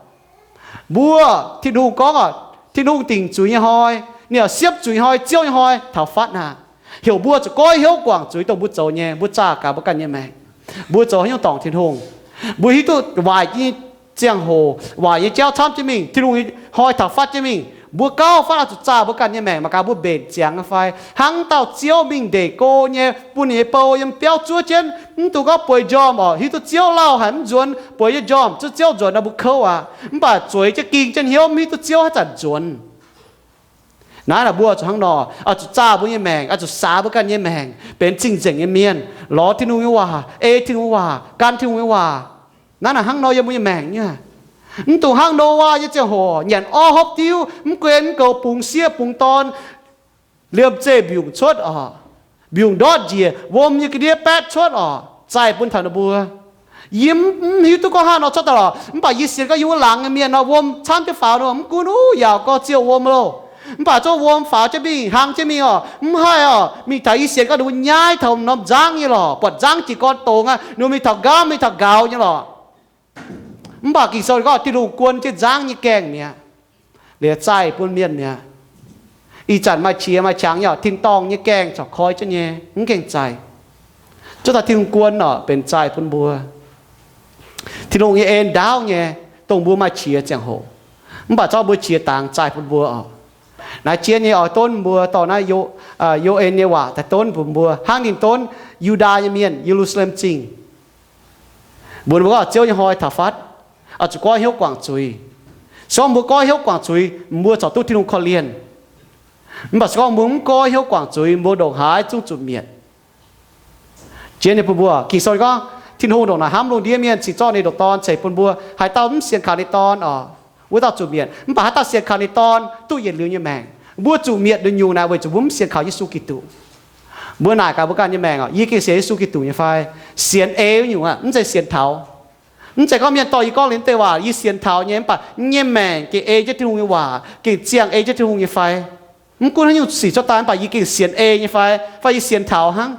Mbuo, Tin-Hungh gorngv oc, Tin-Hungh dingc zuiz nyei hnoi, ninh oix siepv zuiz hnoi, Ziouv nyei hnoi taux fatv aqv. Heuc mbuo zuqc goiv hnyouv guangc zuiz dongh mbuo zoux nyei, mbuo zaah gaax mbuo ganh nyei maengc. Mbuo zoux haaix nyungc dorngc Tin-Hungh? Mbuo hiuv duqv waaic nyei ziangh hoc, waaic nyei jauv camv jienv mingh, Tin-Hungh nyei hnoi taux fatv jienv mingh, mbuo gauh fatv oix zuqc zaah mbuo ganh nyei maengc mangc gaax mbuo mbenc ziangx nyei fai. Hnangv dauh Ziouv mingh ndeic go nyei, bun ninh nyei bou yiem biauv zuov jienv, mv dungx gorngv bueix njormh oc. Hiuv duqv Ziouv lauh haic mv nzuonx, bueix nyei njormh zuqc Ziouv nzuonx nor mbuo kouv aqv. Mv baac zueiz jienv ging jienv hnyouv mv hiuv duqv Ziouv haaix zanc nzuonx. Naaiv naaic mbuo zuqc hnangv nor, oix zuqc zaah mbuo nyei maengc, oix zuqc saax mbuo ganh nyei maengc benx cing-nzengc nyei mienh, lorz Tin-Hungh nyei waac, ei Tin-Hungh nyei waac, gan Tin-Hungh nyei waac. Naaiv naaic hnangv nor yiem mbuo nyei maengc nyei. Mv dungx hnangv Noyaa nyei ziangh hoc nyanc orv hopv diuv, mv guen mv goux, bungx sieqv bungx dorn, liemh zeih mbiungc cuotv oc, mbiungc ndortv njiec, wuom nyei ga'ndiev baetv cuotv oc, zaih bun taux ninh mbuo. Yie mv hiuv duqv gorngv hnangv nor cuotv daaih lorqc, mv baac yie sienx gorngv yiem wuov laangz nyei mienh nor, wuom camv jienv faaux nor, mv gunv uv yaauc gorx ziouh wuom loh. Mv baac zungv wuom faaux jienv mingh, hlang jienv mingh oc, mv haih oc. Mingh taux yie sienx gorngv ninh mbuo nyaiv taux norm nzangv nyei lorqc, buatc nzangv jiez gorn dongz aqv, ninh mbuo mingh taux nqaamv, mingh taux nqaaux nyei lorqc. Mv baac Ging-Sou gorngv Tin-Hungh guon jienv nzangv nyei gaengh mi'aqv, liuz zaih bun mienh mi'aqv. Ih zanc maaih qiex maaih qangx nyei oc, tin-dorngh nyei gaengh corc koi jienv nyei, mv gaengh zaih. Zuov taux Tin-Hungh guon oc, benx zaih bun mbuo. Tin-Hungh nyei en ndaauv nyei, dongh mbuo maaih qiex ziangh hoc. Mv baac zorqv mbuo qiex dangx zaih bun mbuo oc. Naaiv jienv nyei oix donv mbuo dorh naaiv Yo, Yo^en nyei waac daaih donv bun mbuo, hnangv ninh donv Yu^ndaa nyei mienh, Ye^lu^saa^lem Zingh. Mbuox mbuo gorngv Ziouv nyei hnoi taux fatv, oix zuqc goiv hnyouv guangc zuiz. Se gorngv mbuo goiv hnyouv guangc zuiz, mbuo corc duqv Tin-Hungh korv-lienh. Mv baac se gorngv mbuo mv goiv hnyouv guangc zuiz, mbuo ndongc haaix zungv zuqc mietc. Jienv nyei bun mbuo, Ging-Sou gorngv, Tin-Hungh ndongc naaic hnamv lungh ndiev mienh, cingx zorqv ninh ndoqc Dorn ceix bun mbuo. Haaix dauh mv sienx kaux ninh Dorn oc, wuov dauh zuqc mietc. Mv baac haaix dauh sienx kaux ninh Dorn duqv yietc liuz nyei maengc. Mbuo zuqc mietc nduqc nyungc naaic weic zuqc mbuo mv sienx kaux Yesu Giduc. Mbuo naaic gaax mbuo ganh nyei maengc oc, yie gengh sienx Yesu Giduc nyei fai? Sienx ei wuov nyungc aqv, mv zeiz sienx taux. Mv zeiz gorngv mienh dorh yie gorngv liuz mv deix waac yie sienx taux nyei, mv baac yie nyei maengc gengh ei jienv Tin-Hungh nyei waac, gengh ziangh ei jienv Tin-Hungh nyei fai? Mv gunv haaix nyungc sic cuotv daaih, mv baac yie gengh sienx ei nyei fai, fai yie sienx taux hnangv.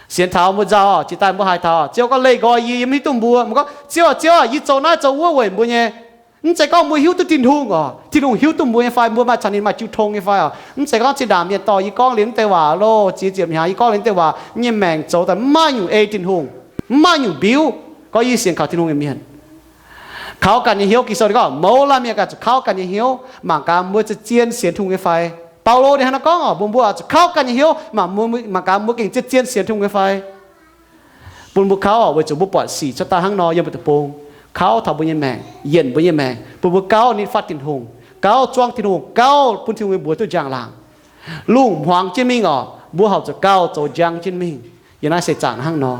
Sienx taux mbuo nzauh, jiex daaih mbuo haiz taux, Ziouv gorngv leih nqoi yie, yie mv hiuv duqv mbuo. Mbuo gorngv, Ziouv, Ziouv, yie zoux naaiv zoux wuov weic mbuo nyei. Mv zeiz gorngv mbuo hiuv duqv Tin-Hungh oc, Tin-Hungh hiuv duqv mbuo nyei fai, mbuo maaih caux ninh maaih jiu tong nyei fai oc. Mv zeiz gorngv zinh ndaangc mienh dorh yie gorngv liuz mv deix waac loh, ziex ziepc hnyangx yie gorngv liuz mv deix waac, yie nyei maengc zoux daaih mv maaih nyungc ei Tin-Hungh, mv maaih nyungc mbiuv gorngv yie sienx kaux Tin-Hungh nyei mienh. Kaux ganh nyei hnyouv, Ging-Sou ninh gorngv, mouz laanh mienh ganh zuqc kaux ganh nyei hnyouv mangc gaax mbuo zien-zien sienx Tin-Hungh nyei fai. Baulo ninh hnangv naaiv gorngv oc, mbuo mbuo zuqc kaux ganh nyei hnyouv mangc mbuo, mangc gaax mbuo gengh zien-zien sienx Tin-Hungh nyei fai. Bun mbuo kaux oc, weic zuqc mbuo buatc sic cuotv daaih hnangv nor yiem mbuo deic-bung, kaux taux mbuo nyei maengc, yienc mbuo nyei maengc, bun mbuo gauh nitv fatv Tin-Hungh, gauh zuangv Tin-Hungh, gauh bun Tin-Hungh nyei mbuox duqv njang-laangc. Lungh hmuangx jienv mingh oc, mbuo horpc zuqc gauh zoux njang jienv mingh. Yiem naaiv seix zaangc hnangv nor.